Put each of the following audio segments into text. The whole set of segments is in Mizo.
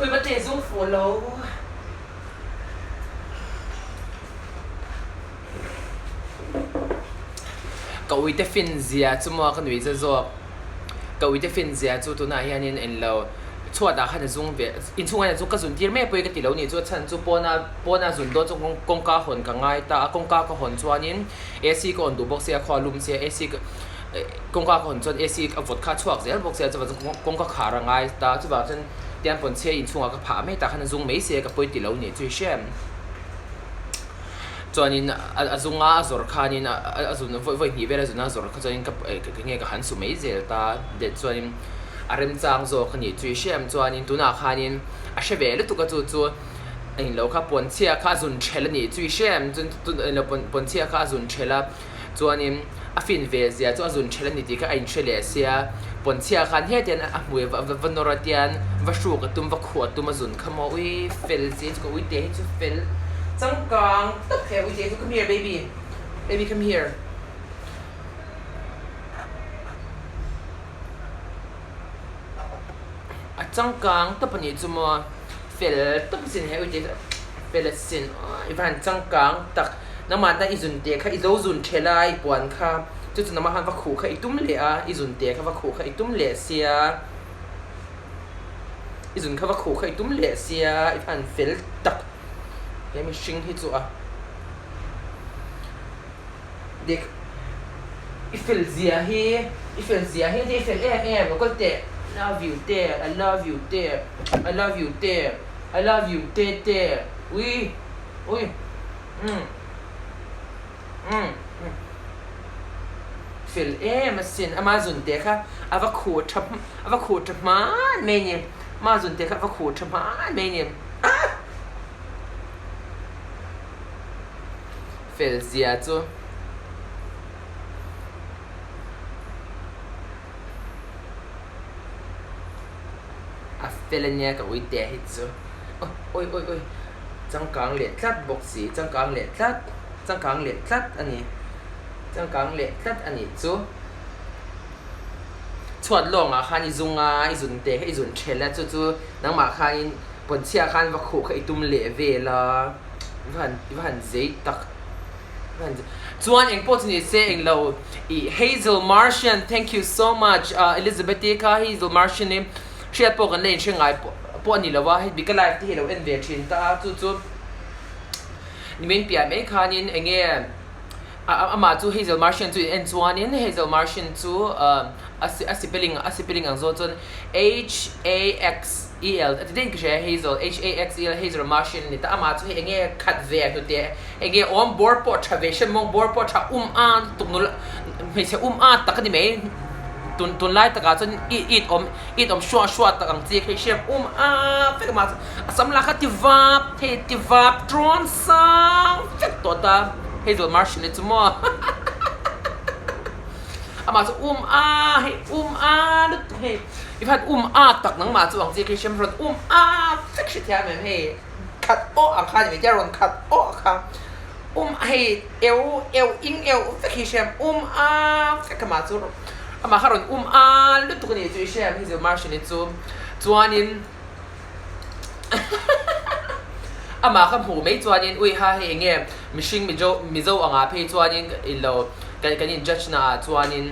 Ui va te zung fuh lo. Ka uite fin zia chu maw ka nuih za zawk. Ka uite fin zia chu tunah hianin englo chhuatah khan a zung ve inchhungah hian a zung ka zun tir mek pawhin ka ti lo ni chu a chhan chu pawna pawna zun dawn chu kawngka hawn ka ngai ta a kawngka ka hawn chuanin AC ka on duh bawk sia khua a lum sia AC ka kawngka ka hawn chuan AC a vawt kha a chhuak zel bawk sia chuvang chuan kawngka khar a ngai ta chuvang chuan tiang pawn chhia inchhungah ka phah mai tah khan a zung mai sia ka pawi ti lo ni chu i hria em. Chuanin a zunga a zawrh khanin a zun vawi hnih vel a zun a zawrh kha chuanin ka nge ka han su mai zel ta det chuanin a remchang zawk a nih chu i hria em chuanin tunah khanin a hre ve lutuk a chu chu englo kha pawnchhia kha a zun thelh a nih chu i hria em chuan englo pawnchhia kha a zun thelh a Chuanin a fin ve zia chu a zun ṭhelh a ni tih kha a inhre leh sia. Pawnchhia khan hetian a hmui va nawr a tian va hruk a tum, va khuh a tum a zun kha maw ui fel chi chu ka ui te hi chu fel changkang tak he ui te hi chu come here baby, baby come here. A changkang tawp a nih chu maw fel tawp asin he ui te hi chu fel asin i va han changkang tak. Nangmah tan i zun teh kha i zo zun ṭhe lai puan kha chu chu nangmah khan va khuh kha i tum leh a, i zun teh kha va khuh kha i tum leh sia, i zun kha va khuh kha i tum leh sia i han fel tak he mihring hi chu a dik i fel zia hi i fel zia hi i fel em em lo kal teh love you te I love you te I love you te I love you te te ui. Ui umm umm umm fel em asin ama zun te kha a va khuh tha a va khuh tha hman mai ni ama zun te kha a va khuh tha hman mai ni ah fel zia chu. A fel ania ka ui teh hi chu awi awi awi changkang leh tlat bawk si changkang leh tlat changkang leh tlat a ni changkang leh tlat a nih chu chhuat lawngah khan i zung a i zun teh kha i zun thelh a chu chu nangmah khanin pawnchhia khan va khuh kha i tum leh vel a i va han i va han zei tak. Chuan eng pawh chu ni se eng lo i Hazel Martian thank you so much Elizabeth-i kha Hazel Martian i hriat pawh kan la inhre ngai pawh a ni lo a hei bika live te hi a lo en ve thin ta a chu chu nimin piah mai khanin eng nge amah chu Hazel Martian chu in en chuanin Hazel Martian chu a spelling a spelling ang zawh chuan H A X E L a ti daih in ka hria Hazel H A X E L Hazel Martian a ni ta amah chu hei eng nge khat ve a hnute Enge awm bawr pawh tha ve hre mawng bawr pawh tha um a tuk nula hmeichhe um a tak a ni mai tun tunlai takah chuan i it awm it awm hruah hruah tak ang chi kha i hriat um a vek a mah chu a sam lah kha ti vap hei ti vap tawn sang vek tawh ta hei zawh martian hi chu maw amah chu um a hei um a lutuk hei i khan um a tak nangmah chu ang chi kha i hriat rawn um a vek hrethiam em hei. Khat awh ang kha ni mai tia rawn khat awh kha um hei eu eu ing eu vek hi hriam um a vek amah chu amah kha rawn um a lutuk a ni chu i hriam hi zir martian hi chu chuanin amah kha hmuh mai chuanin ui ha hei eng nge mihring mizo mizo angah phei chuanin ilo kan kan in judge naah chuanin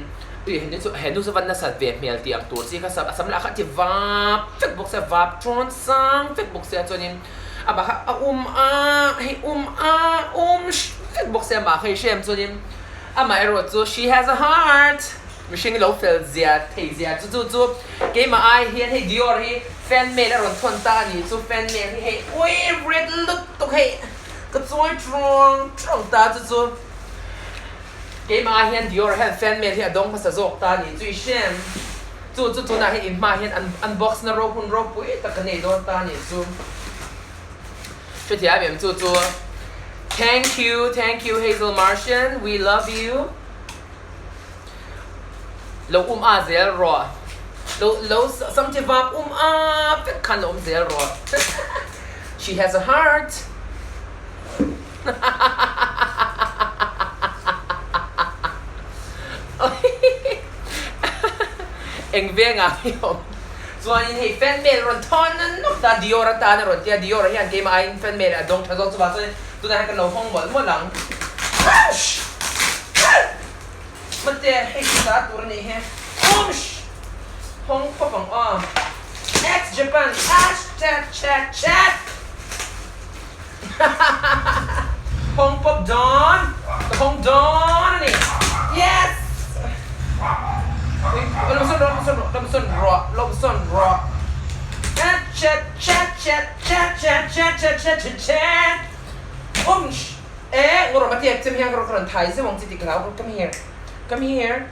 ui henu chu henu chu va nasat ve hmel tih ang tur chi kha a sam lah kha a ti vap vek bawk sia vap tawn sang vek bawk sia chuanin a bak a um a hei um a um vek. vek bawk sia mah kha i hrem chuanin amah erawh chu she has a heart mihring lo fel zia thei zia chu chu chu keimah ai hian hei Dior hi fan mail a rawn thawn ta a nih chu fan mail hi hei ui red lutuk hei ka chuai tawng tawng ta chu chu keimah ai hian Dior hian fan mail hi a dawng hmasa zawk ta a nih chu i hrem chu chu tunah hian inhma hian an unbox na ro hun ropui tak ka nei dawn ta a nih chu. Hrethiam em chu chu Thank you thank you Hazel Martian we love you Lo um a zel rawh Lo lo samte vap um a vek khan lo um zel rawh She has a heart Eng vengah hi awm Chuanin hei fan mail rawn thawn na nawk ta Dior atan a rawn ti a, Dior hian keimah aiin fan mail a dawng tha zawk chuvang chuan tunah hian kan lo hawng mawlh mawlh ang. Mate hei chu ta tur a nih hi. Umsh! Hawng khawp ang aw. X Japan hashtag chat chat Hawng pawp dawn ka hawng dawn a ni. Yes! Lawmsawn rawh lawmsawn rawh lawmsawn rawh lawmsawn rawh Chat chat chat chat chat chat chat chat chat chat chat Umsh! Eh ngawrh a tiak chem hian ka rawn thai zeuh ang chi ti ka hlau Come here come here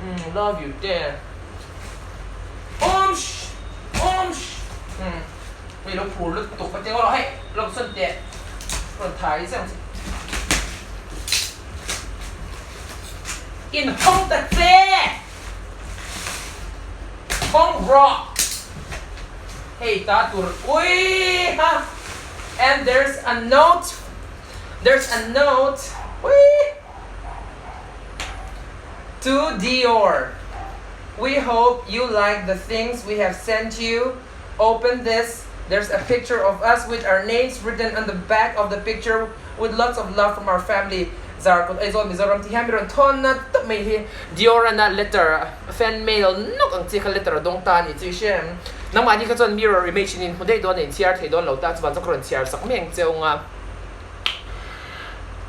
Umm love you te Umsh! Umsh! Umm Hei lo phur lutuk ka ti ngawt hei lawmsawn teh rawn thai zeuh ang che. In hawng ta che! Hawng rawh! Hei ta tur ui ha and there's a note there's a note ui to Dior we hope you like the things we have sent you Open this There's a picture of us with our names written on the back of the picture with lots of love from our family Zarkawt Aizawl Mizoram tih hian mi rawn thawn na tawp mai hi Diorana letter fan mail nawk ang chi kha letter a dawng ta a nih chu i hria em? Nangmahni kha chuan mirror image in inhmu daih dawn a inchhiar thei dawn lo ta chuan chu ka rawn chhiar sak mai ang che ung a.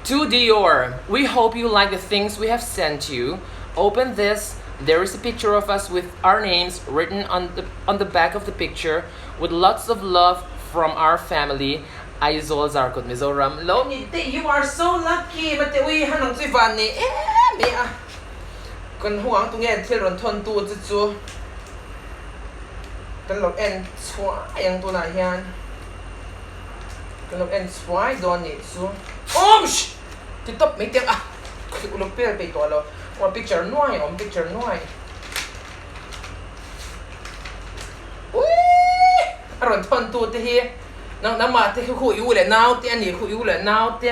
To Dior, we hope you like the things we have sent you. Open this There is a picture of us with our names written on the on the back of the picture with lots of love from our family Aizawl Zarkawt Mizoram Lo ni te you are so lucky mate ui han ang chu i van nei em mai a kan hu ang tunge thil rawn thawn tu chu chu kan lo en chhuai ang tunah hian kan lo en chhuai dawn nih chu Umsh! Ti tawp mai tiang a uluk pel peih tawh lo aw picture nuai a awm picture nuai uii a rawn thawn tu te hi nang nangmah te khi khu i u leh nau te a ni khu i u leh nau te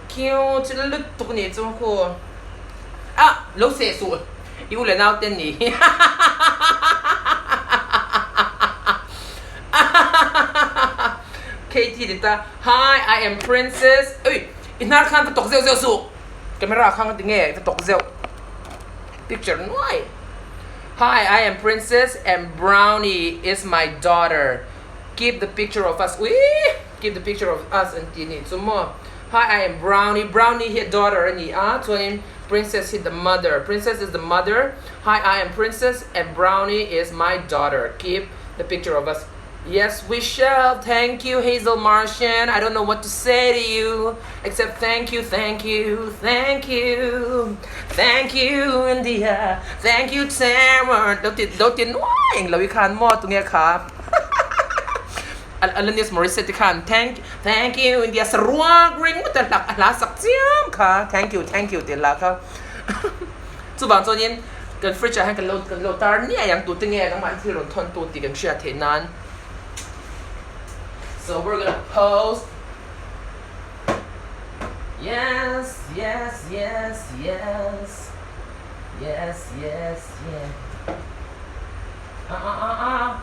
khiu chu la lutuk a nih chu khu ah lo seh suh i u leh nau te an nih hi hahahahahahahahahaha Katie ti ta hi I am princess ui. I hnar khan va tawk zeuh zeuh suh. Camera kha nga ti nge va tawk zeuh. Picture nuai. Hi, I am Princess and Brownie is my daughter. Keep the picture of us. Ui! Keep the picture of us an ti nih chu maw. Hi, I am Brownie. Brownie hi a daughter a ni a, chuanin Princess hi the mother. Princess is the mother. Hi, I am Princess and Brownie is my daughter. Keep the picture of us. Yes we shall thank you Hazel Martian I don't know what to say to you except thank you thank you thank you thank you India thank you Cameron lo ti lo ti nuai eng lo i khan maw tunge kha Alanis Morissette khan thank thank you India saruak ringawt a hlak a hla sak chiam kha thank you thank you tih hla kha Chuvang chuanin kan fridge ah hian kan lo kan lo tar niai ang tute nge nangmah hi thil rawn thawn tu tih kan hriat theih nan. So we're gonna post Yes yes yes yes yes yes yes ah ah ah ah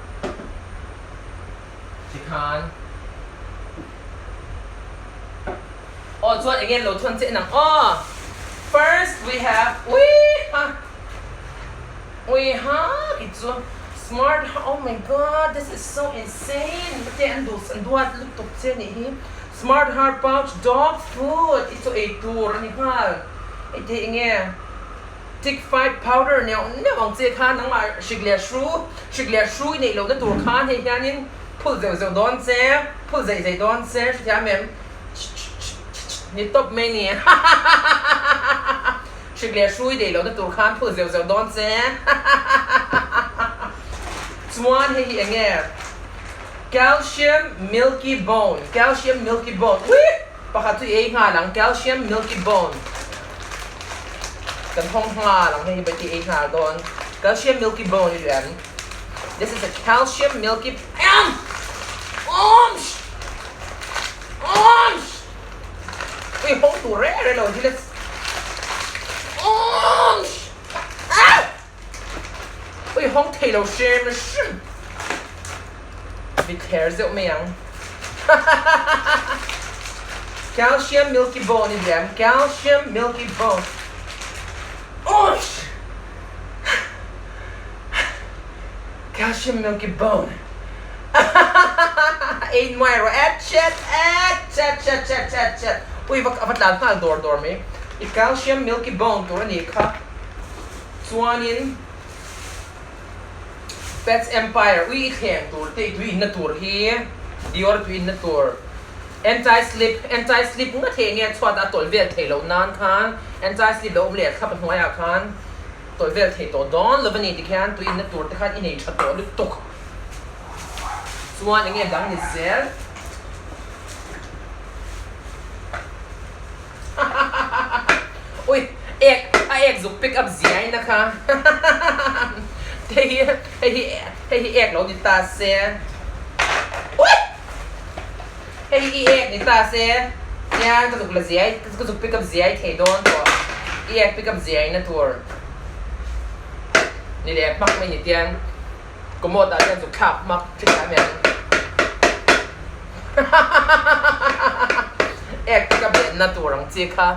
Tikhan Aw chuan enge lo thawn che nang aw First we have ui ha ui ha tih chu smart ha oh my god this is so insane mate an duh an duat lutuk che nih hi. Smart Heart Pouch Dog Food i chaw ei tur a ni nghal. Hei te eng nge? Tick Fight Powder neuh neuh ang che khan nangmah hrik leh hru, hrik leh hru i neih lohna tur khan hei hianin phul zeuh zeuh dawn che, phul zeih zeih dawn che, hrethiam em? Ni tawp mai ni. Hrik leh hru i neih lohna tur khan phul zeuh zeuh dawn che. Chuan hei hi eng nge? Calcium Milky Bone, Calcium Milky Bone, ui! Pakhat chu i ei nghal ang, Calcium Milky Bone. Kan hawng nghal ang, hei hi bai ti ei nghal dawn. Calcium Milky Bone i duh em? This is a Calcium Milky Am! Awmsh! Awmsh! Ui, hawng tur reng reng lo hi let's Awmsh! Ah! Ui hawng thei lo hrim hrim. Bithler zeuh mai ang. Calcium milky bone i diam. Calcium milky bone. Ush! Calcium milky bone. Ein muai rawh et chet et chet chet chet chet chet. Ui va va tlan nghal dawr dawr mai. I calcium milky bone tur a nih kha. Chuanin Pets Empire ui i thleng tur te i tui inna tur hi Dior tui inna tur Anti slip anti slip nga thei nge chhuat a tawlh vel theih loh nan khan anti slip lo awm leh thlap a hnuaiah khan tawlh vel thei tawh dawn lo a ni tikhian tui inna tur te khan i nei tha tawh lutuk chuan enge dang ni zel. Ui, ek, a ek zuk pick up ziai na kha. Hei hi, hei hi, hei hi ek lo ni ta se. Ui! Hei hi i ek ni ta se. Hian ka zuk la ziai, ka zuk pick up ziai thei dawn tawh. I ek pick up ziai na tur. Ni leh hmak mai ni tiang. Commode ah hian zuk thlak hmak thil hian. Ek te ka benna tur ang chi kha.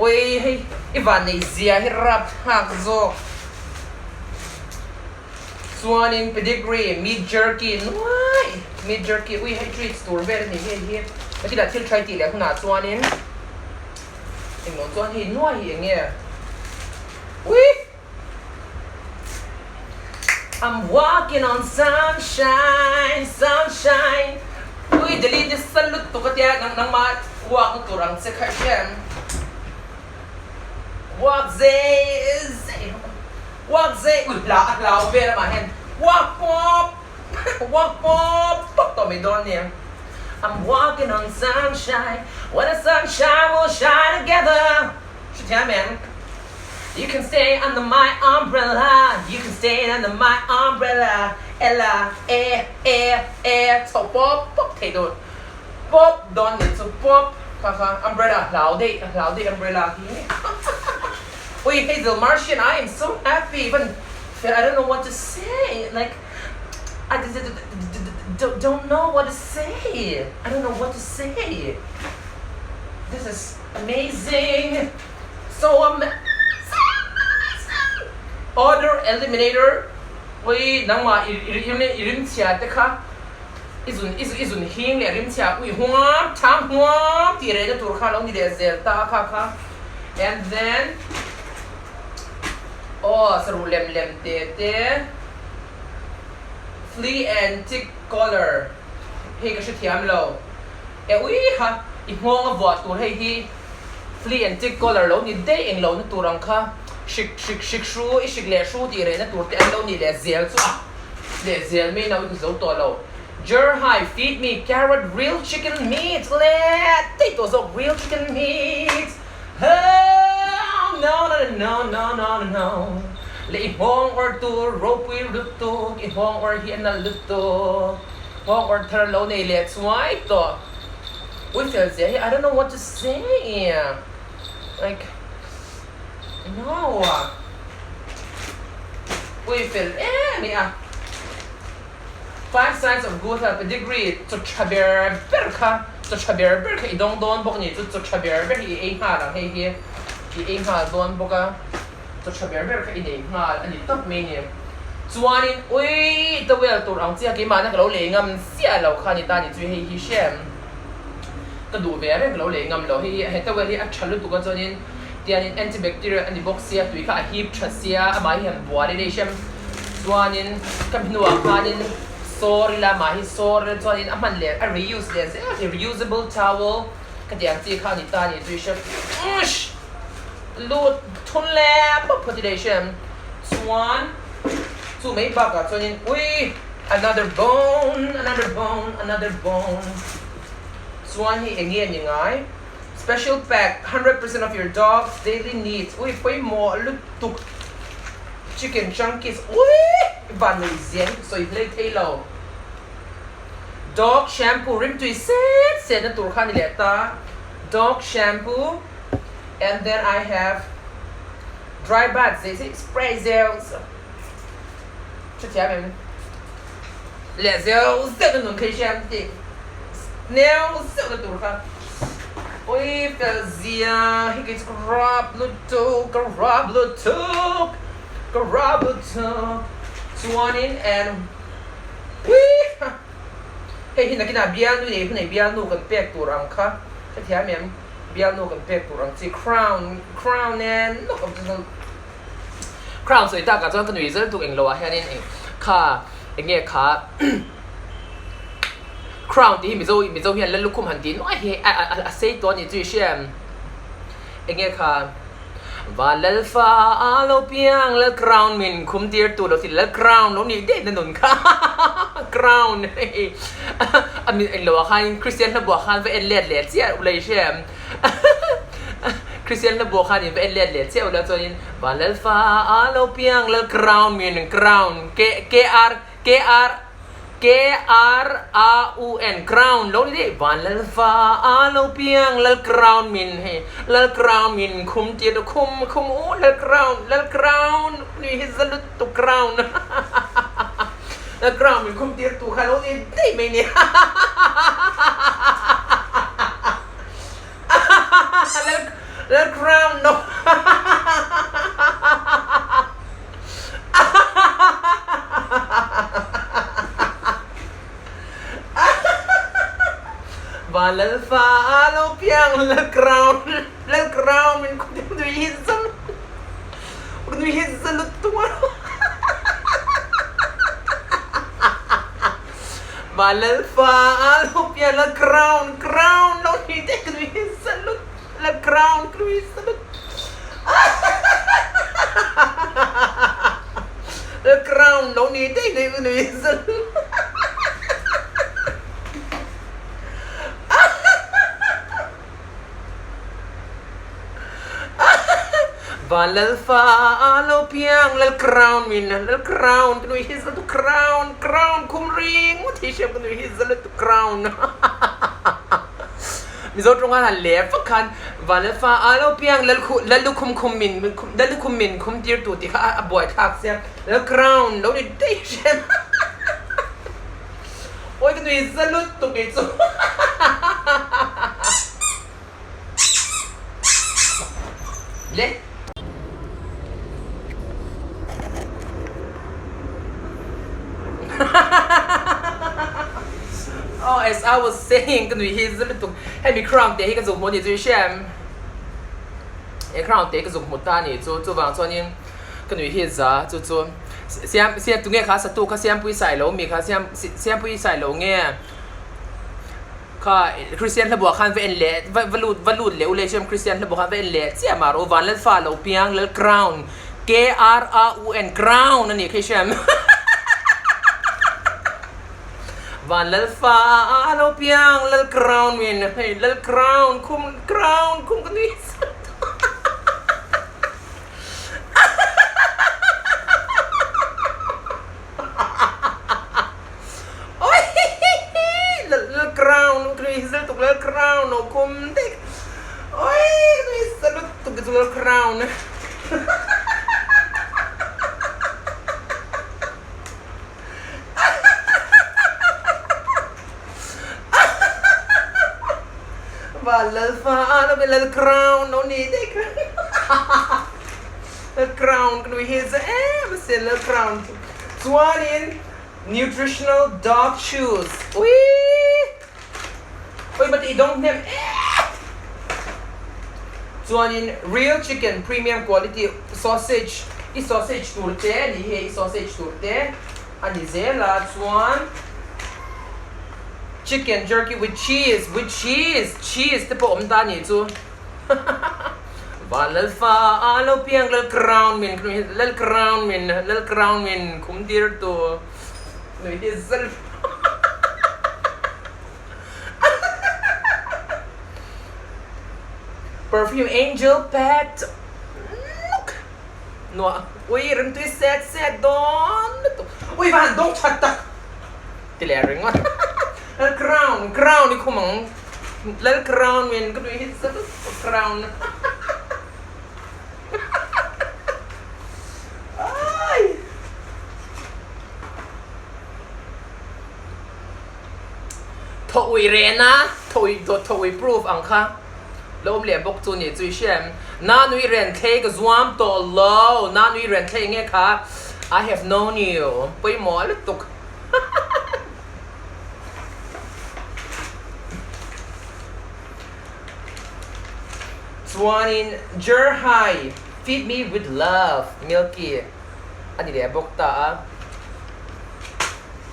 Ui hei i van nei zia hi rapthlak zawk. Chuanin pedigree meat jerky nuai meat jerky ui hei treats tur vel a ni hei hi. Hetilah thil try tih leh hunah chuanin englo chuan hei nuai hi eng nge ui. I'm walking on sunshine, sunshine Ui Delhi ni sa lutuk a tia nang nangmah walk na tur ang che kha i hria em? Walk zei zei walk zei ui hla a hlau vel amah hian walk pawp walk pawp pawp tawh mai dawn nia I'm walking on sunshine when the sunshine will shine together Hrethiam em? You can stay under my umbrella, you can stay under my umbrella, Ella, eh, eh, eh, chho pawp pawp thei dawn, pawp dawn nih chu pawp, kha kha umbrella hlau daih, hlau daih umbrella hi. Ui Hazel Martian, I am so happy, even I don't know what to say, like I don't know what to say, I don't know what to say, this is amazing. So amazing! Odor eliminator ui nangmah i rimchhia te kha i zun i zun hing leh rimchhia ui huam chhang huam tih rehna tur kha lo ni leh zel ta a kha kha and then aw saruh lem lem te te flea and tick collar hei ka hrethiam lo e ui ha i nghawng a vuah tur hei hi. Flea and tick collar lo ni daih eng lohna tur ang kha hrik hrik hrik hru i hrik leh hru tih rehna tur te an lo nih leh zel chu a leh zel mai no i zo tawh lo. Jerhai feed me carrot real chicken meat le daih tawh zawk real chicken meat oh no no no no no no no le i nghawng awr tur ropui lutuk i nghawng awr hi a nalh lutuk nghawng awr thar lo nei leh chuai tawh. Ui fel zia hi I don't know what to say like no Ui fel em i a Five signs of good health pedigree chaw tha ber ber kha chaw tha ber ber kha i dawng dawn bawk a ni chu chaw tha ber ber hi i ei nghal ang hei hi i ei nghal dawn bawk a chaw tha ber ber kha i nei nghal a ni tawp mai a ni chuanin ui towel tur ang chiah keimahna ka lo lei ngam chiah lo kha a ni ta a ni chu hei hi hria em. Ka duh ve reng lo lei ngam lo. Hei hi he towel hi a tha lutuk a chuanin tianin antibacterial a ni bawk sia tui kha a hip tha sia amah hi han bual ila i hrem chuanin ka hnuah khanin sawr ila amah hi sawr ila chuanin a hman leh a reuse leh zel thei reusable towel ka tih ang chi kha a ni ta a ni chu i hrem uish lut thun leh pawp phawt ila i hrem chuan chu mai bakah chuanin ui another bone another bone another bone. Chuan hi eng nge ni ngai? Special pack, 100% of your dog's daily needs Ui pawimawh lutuk Chicken chunkies Ui van nei zia hi ka sawi hlei thei lo Dog shampoo rimtui set set na tur kha ni leh ta Dog shampoo and then I have dry bath zei zei spray zeuh zeuh Hrethiam em? Leh zeuh zeuh na nun kha i hriat tih neu zeuh na tur kha Ui fel zia hi kei chu ka rap lutuk ka rap lutuk ka rap lutuk chuanin and ui ha hei hi nakinah bialnu nei hun ei bialnu kan pek tur ang kha hrethiam em bialnu kan pek tur ang chi crown crown nen lawk ang chu Crown sawi takah chuan ka nui zel tuk englo ah hianin eng kha eng nge kha Crown tih hi Mizo Mizo hian Lallukhum han tih nuai hi a a a sei tawh a nih chu i hria em eng nge kha Van Lalfa a lo piang Lal Crown min khum tir tu lo ti Lal Crown lo nih daih na nun kha Crown hei a mi englo ah khan Christian hlabuah khan va en let leh chiah ula i hria em. Christian hla buah khan in va en let leh chiah ula chuanin Van Lalfa a lo piang Lal crown min crown K K R K R K R A U N crown lo ni daih Van Lalfa a lo piang Lal crown min hei Lal crown min khum tir tu khum khum u Lal crown Lal crown nui hi za lutuk crown Lal crown min khum tir tu kha lo ni daih mai ni. Lal crown no Van lal fa a lo piang lal crown lal crown min khum tir nui hi za nui hi za lutuk a. Vanlalfa a lo pian la crown crown lo ni te ka nui hi salut la crown ka nui hi salut la crown lo ni te ka nui hi salut Vanlalfa a lo piang lal crown min lal crown ka nui hi za lutuk crown crown khum ringawt hi hriam ka nui hi za lutuk crown Mizo tawng khan han leh vak khan Vanlalfa a lo piang lal khu lal lukhum khum min lal lukhum min khum tir tu tih kha a buaithlak sia lal crown lo ni daih hriam Awi ka nui za lutuk kei chu. Le. Oh as I was saying ka nui hi za lutuk hemi crown te hi ka zuk hmu a ni chu i hria em? He crown te hi ka zuk hmu ta a ni chu chuvang chuanin ka nui hi za chu chu Siam siam tunge kha satu kha Siampui Sailo mi kha Siam Siampui Sailo nge kha Christian hlabuah khan va en leh va va lut va lut leh u leh Siam Christian hlabuah khan va en leh chiah mah rawh u Van Lalfa lo piang Lal Crown K R A U N Crown a nih kha i hria em Van Lalfa lo piang Lal Crown min hei Lal Crown khum Crown khum ka nui sat Lal crown lo ni daih kha Lal crown ka nui hi za em asin Lal crown chu chuanin nutritional dog chews uii ui mati. i dawng hnem em. Chuanin real chicken premium quality sausage i sausage tur te a nih hi i sausage tur te a ni zel a chuan chicken jerky with cheese with cheese cheese te pawh awm ta a nih chu Van Lalfa a lo piang Lal crown min Lal crown min Lal crown min khum tir tu nui hi zal Perfume angel pet nuk nuah ui rimtui set set dawn lutuk ui va han dawng that tak ti leh ringawt lal crown crown i khum ang lal crown min ka nui hi zet lutuk crown ai. Thawih rehna, thawih dawt thawih proof ang kha lo awm leh bawk chu ni chu i hria em? Na nui ren thlei ka zuam tawh lo, na nui ren thlei nge kha I have known you pawimawh lutuk. Chuanin Jerhai, feed me with love, Milky a ni leh bawk ta a.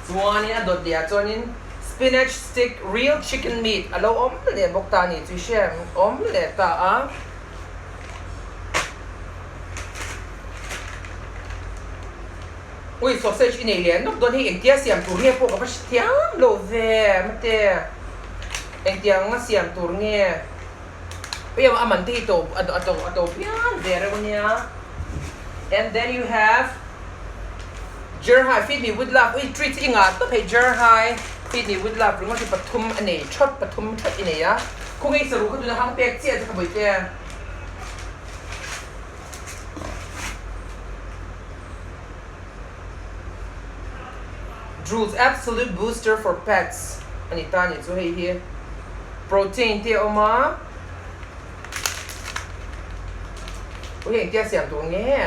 Chuanin a dawt leh ah chuanin spinach stick real chicken meat a lo awm leh bawk ta a ni chu i hria em? Awm leh ta a. Ui sausage i nei leh nawk dawn hei engtia siam tur nge pawh ka va hrethiam lo ve mate engtia anga siam tur nge ui a man te hi to a to a to phian ve reuh ania and then you have Jerhai feed me with love ui treat i ngah tawp hei Jerhai feed me with love ringawt hi pathum a nei thawt pathum thawt i nei a khawnge i saruh kha tuna hang pek chiah che ka bawihte. Drools absolute booster for pets a ni ta a nih chu hei hi protein te a awm a ui engtia siam tur nge.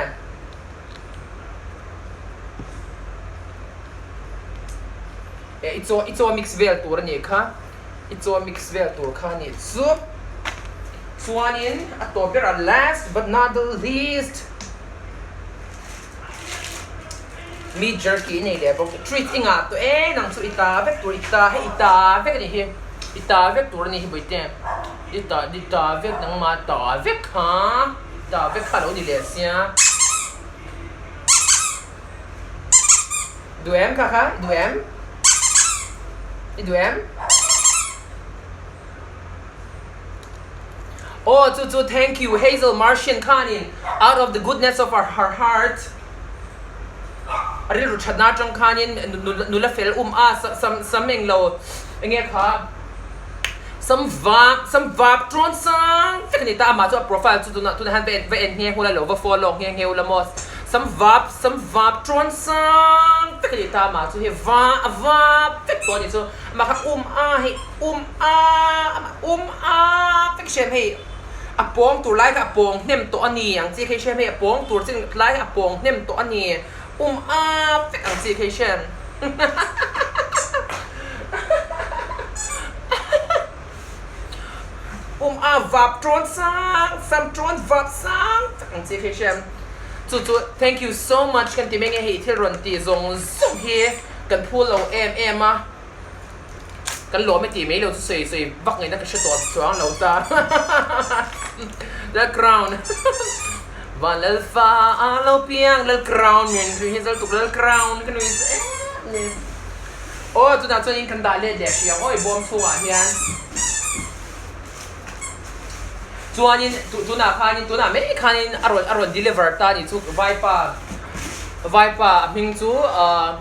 Eh i chaw i chaw mix vel tur a nih kha i chaw mix vel tur kha a nih chu chuanin a tawp ber a last but not the least meat jerky i nei leh bawk treat i ngah tawh e nang chu i ta vek tur i ta hei i ta vek a nih hi i ta vek tur a nih hi bawihte i ta i ta vek nangmah ta vek kha. Ta vek kha lo ni leh sia. Duh em kha kha? I duh em? I duh em? Aw chu chu thank you Hazel Martian khanin out of the goodness of her heart a rilru thatna atang khanin nula fel um a sam sam englo enge kha Sam vap sam vap tawn sang vek a ni ta amah chu a profile chu tunah tunah hian va en va en nghe nghul a lo va follow nghe nghe ula maw sam vap sam vap tawn sang vek a ni ta amah chu hei va a vap vek tawh a ni chu amah kha um a hei um a amah um a vek hriam hei a pawng tur lai kha a pawng hnem tawh a ni ang chi kha hriam hei a pawng tur chin lai kha a pawng hnem tawh a ni um a vek ang chi kha hriam. Um a vap tawn sang sam tawn vap sang tak ang chi khi hriam chu chu thank you so much kan ti mai nge hei thil rawn tih zawng zawng hi kan phul lo em em a kan lawm e tih mai lo chu sawi sawi vak ngaihna ka hre tawh chuang lo ta lal crown van lal fa a lo piang lal crown min hrui hi zal tuk lal crown ka nui em ni aw chutah chuan in kan dah let leh hriang aw i bawm chhungah hian chuanin tunah khanin tunah mai khanin a rawn a rawn deliver ta a nih chu vaipa vaipa a hming chu ahh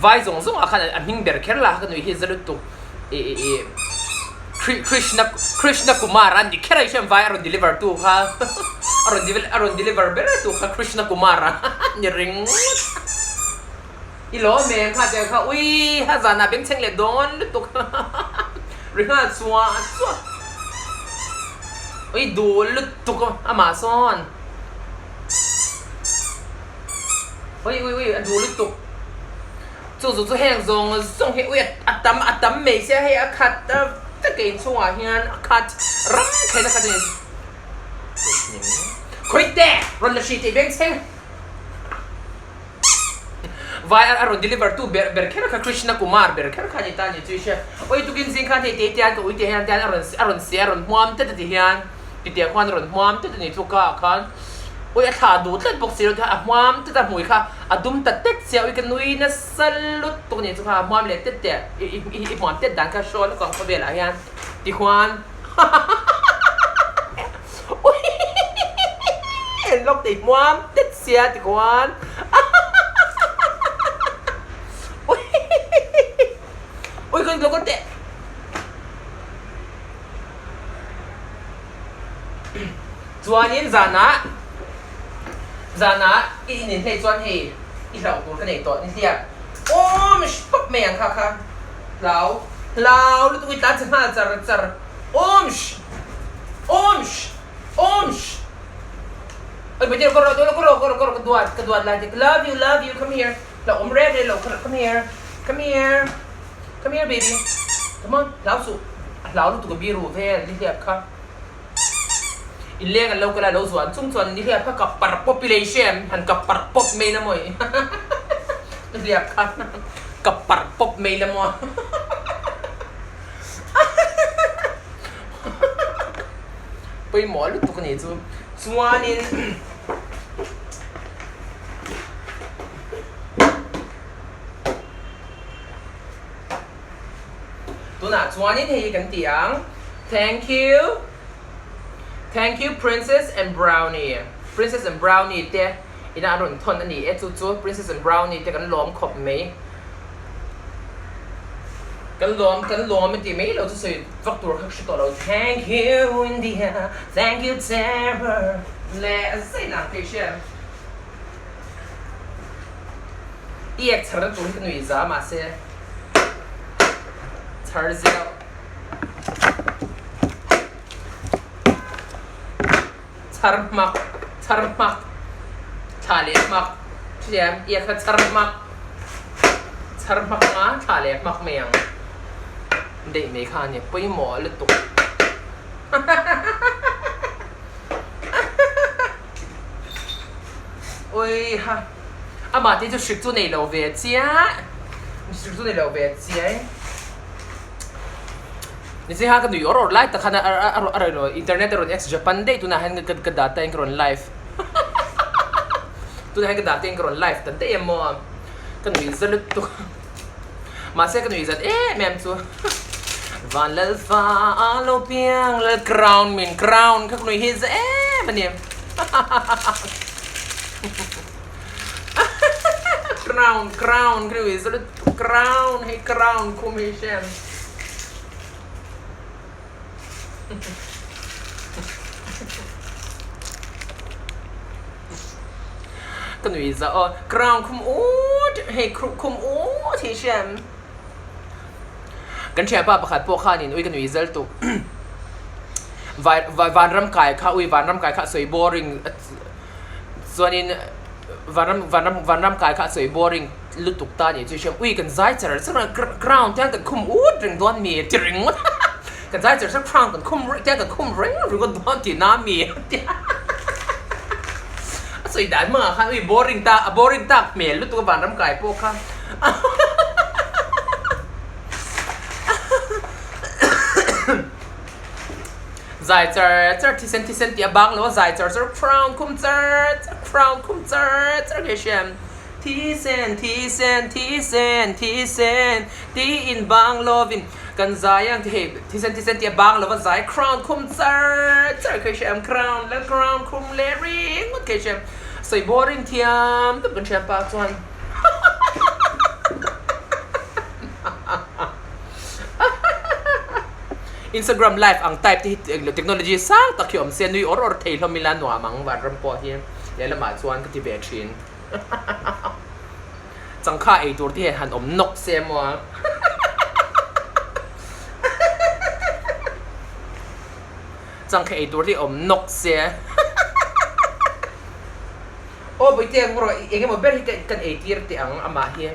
vai zawng zawng ah khan a hming ber kher lah ka nuih hi za lutuk ih ih ih Krishna Krishna Kumar a ni kher a hriat vai a rawn deliver tu kha a rawn a rawn deliver ber tu kha Krishna Kumar a ni ringawt. I lawm em kha tel kha ui ha zanah bengchheng leh dawn lutuk ri nghal chuah chuah ui dul lutuk amah sawn ui ui ui a dul lutuk chu chu chu heng zawng zawng hi ui a tam a tam mai sia hei a khat a. tak a inchhungah hian a khat ram khaina khat a ni. Khawi teh! Rawn la hri tih bengchheng. Vai a rawn deliver tu ber ber kher kha Krishna Kumar ber kher kha a ni ta a ni chu i hria. Awi tukin zing khan hei te tian ka ui te hian tian a rawn a rawn se a rawn hmuam tet a ti hian titiang khuan a rawn hmuam tet a ni chu ka ah khan ui a thlah duh tlat bawk si lo tihian a hmuam tet a hmui kha a dum ta tet sia ui ka nui nasa lutuk a ni chu kha a hmuam leh tet teh i i i hmuam tet dan kha hrawl lawk ang khawvelah hian tikhuan Uiiiiii lawk tei hmuam tet sia ti khuan uiiiiii ui ka lo kal teh chuanin zanah zanah i in inhlei chuan hei i hlauh tur ka nei tawh nihliap awm pawp mai ang kha kha hlau hlau lutuk i tlan che nghal char char. Awmsh! Awmsh! Awmsh! Oi Patil ka rawh ka rawh ka rawh ka rawh ka duat ka duat lai te ka love you love you come here la awm reng reng lo come here come here come here baby come on hlau suh a hlau lutuk a biru vel nihliap kha inleng an lo kal a lo zuan chung chuan nihliap kha kap par pawp i lei hriam han kap par pawp mai la maw nihliap kha kap par pawp mai la maw. Pawimawh lutuk a nih chu. Chuanin tunah chuanin hei hi kan ti ang, Thank you, thank you princess and brownie, princess and brownie te ina an rawn thawn a ni e, chu chu princess and brownie te kan lawm khawp mai. Kan lawm kan lawm a tih mai lo chu sawi vak tur kha ka hre tawh lo. Thank you India, thank you terror leh zai nang phei hria. I ek chhar na tur hi ka nui za mahse chhar zeuh. Chhar hmak, chhar hmak, thla leh hmak, hriam ia kha chhar hmak, chhar hmak anga thla leh hmak mai ang daih mai kha a ni, pawimawh lutuk. Ui ha, amah te chu hrik chu nei lo ve chiah, hrik chu nei lo ve chiah. Nichiha ka nui awr awr lai tak khan a a rawn internet a rawn ex Japan daih tunah hian ka data in ka rawn live tunah hian ka data in ka rawn live ta daih em maw ka nui za lutuk mahse ka nui zat em em chu Van Lalfa a lo piang lal crown min crown kha ka nui hi za em a ni crown crown ka nui za lutuk crown hei crown khum hi hriat. Ka nui za aw crown khum ut hei khum ut hi hriat kan thianpa pakhat pawh khanin ui ka nui zal tuk vai vanram kai kha ui vanram kai kha a sawi boring Chuanin vanram vanram vanram kai kha a sawi boring lutuk ta a nih chu i hriam ui kan zai char char a crown te hian kan khum ut reng dawn mi ti ringawt kan zai char char crown kan khum te hian kan khum reng ringawt dawn tih na mi a sawi dan hmangah khan ui boring ta a boring tak hmel lutuk a vanram kai pawh kha. Zai char char thisen thisen tih a bang lo a zai char char crown khum char char crown khum char char khi a hriam thisen thisen thisen thisen tiin bang lovin kan zai ang hei thisen thisen tih a bang lo a zai crown khum char char khi a hriam crown leh crown khum leh ringawt khi a hriam sawi boring thiam deuh kan hriam pa chuan. Instagram live ang type te hi technology sang tak hi awm se nui awr awr thei hlawm ila nuam ang vanram pawh hi lehlamah chuan ka ti ve thin changkha ei tur te hian han awm nawk se maw a changkha ei tur te hi awm nawk se aw bawihte ang rawh eng emaw ber hi kan ei tir teh ang amah hi.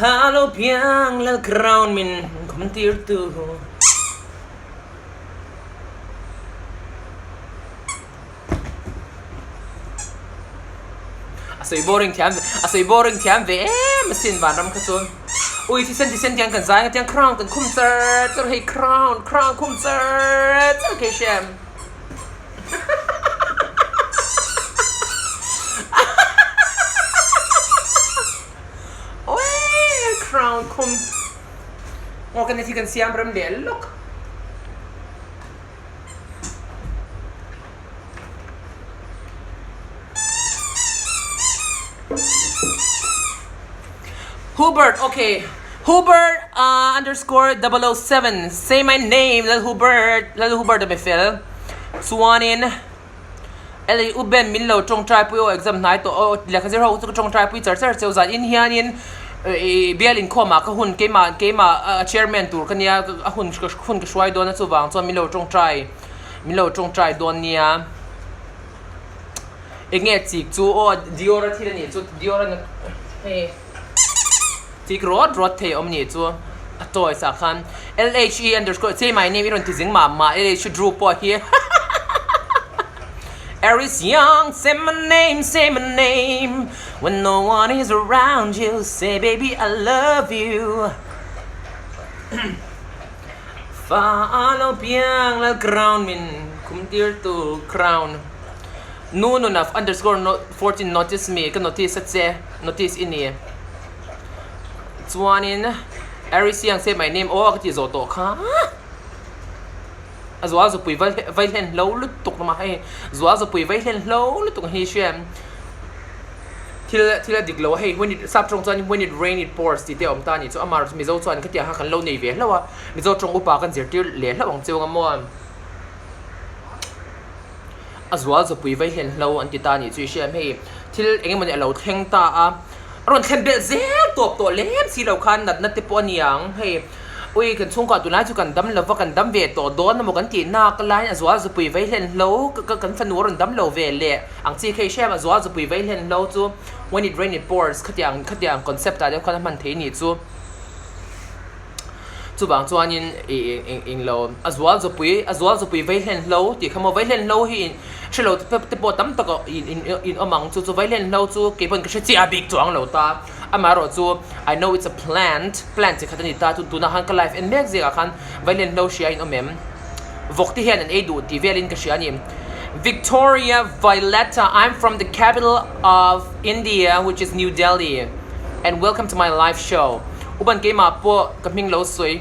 Fa lo piang lal crown min khum tir tu. A sawi boring thiam a sawi boring thiam ve em asin vanram kha chuan ui thisen thisen tiang kan zai nga tiang crown kan khum char char hei crown crown khum char char kei hriam Oi crown khum aw kan thi kan siam rem leh lawk. Hubert okay Hubert uh, underscore 007 say my name lal Hubert lal Hubert a mi fel chuanin Elei u Ben min lo tawngtai pui aw exam hnai tawh aw lehkha zir ho chu ka tawngtai pui char char cheu zan in hianin ih bial inkhawm ah ka hun keimah keimah a chairman tur ka nia a hun hun ka hruai dawn a chuvang chuan min lo tawngtai min lo tawngtai dawn nia eng nge chik chu aw Dior a thil a nih chu Dior a hei chik rawt rawt thei a awm nih chu a toys ah khan L H E underscore say my name i rawn ti zing mah mah L H Drew pawh hi Aries Young say my name say my name when no one is around you say baby I love you Fa a lo piang lal crown min khum tir tu crown Nu nuna underscore 14 notice me ka notice a che notice i ni. Chuanin Aries Young say my name aw ka tih zawh tawh kha a zual zupui vai hlen hlo lutuk lama hei zual zupui vai hlen hlo lutuk hi hria thil thil a dik lo a hei when it sap tawng chuan when it rain it pours tih te a awm ta a nih chu amah erawh chu Mizo chuan khatiang kha kan lo nei ve hlauh a Mizo tawng upa kan zirtir leh hlauh ang chiang a maw. A zual zupui vai hlen hlo an ti ta a nih chu i hria em hei thil eng emawni a lo thleng ta a a rawn thlen belh zel tawp tawh lem si lo khan natna te pawh a ni ang hei ui kan chhungkua tunlai chu kan dam lova kan dam ve tawh dawn emaw kan tih nak laiin a zual zupui vai hlen hlo ka kan fanu a rawn dam lo ve leh ang chi kha i hria em a zual zupui vai hlen hlo chu when it rain it pours khatiang khatiang concept ah deuh khan a hman thei a nih chu. Chuvang chuanin ih eng eng lo a zual zawpui a zual zawpui vaihlen hlo tih kha maw vaihlen hlo hi hre lo te pawh tam tak in in in awm ang chu chu vaihlen hlo chu kei pawn ka hre chiah bik chuang lo ta amaherawh chu I know it's a plant plant chi khat a ni ta chu tunah khan ka life en mek zingah khan vaihlen hlo hria in awm em vawk te hian an ei duh tih velin ka hria a ni Victoria Violetta I'm from the capital of India which is New Delhi and welcome to my live show. Uban keimah pawh ka hming lo sawi.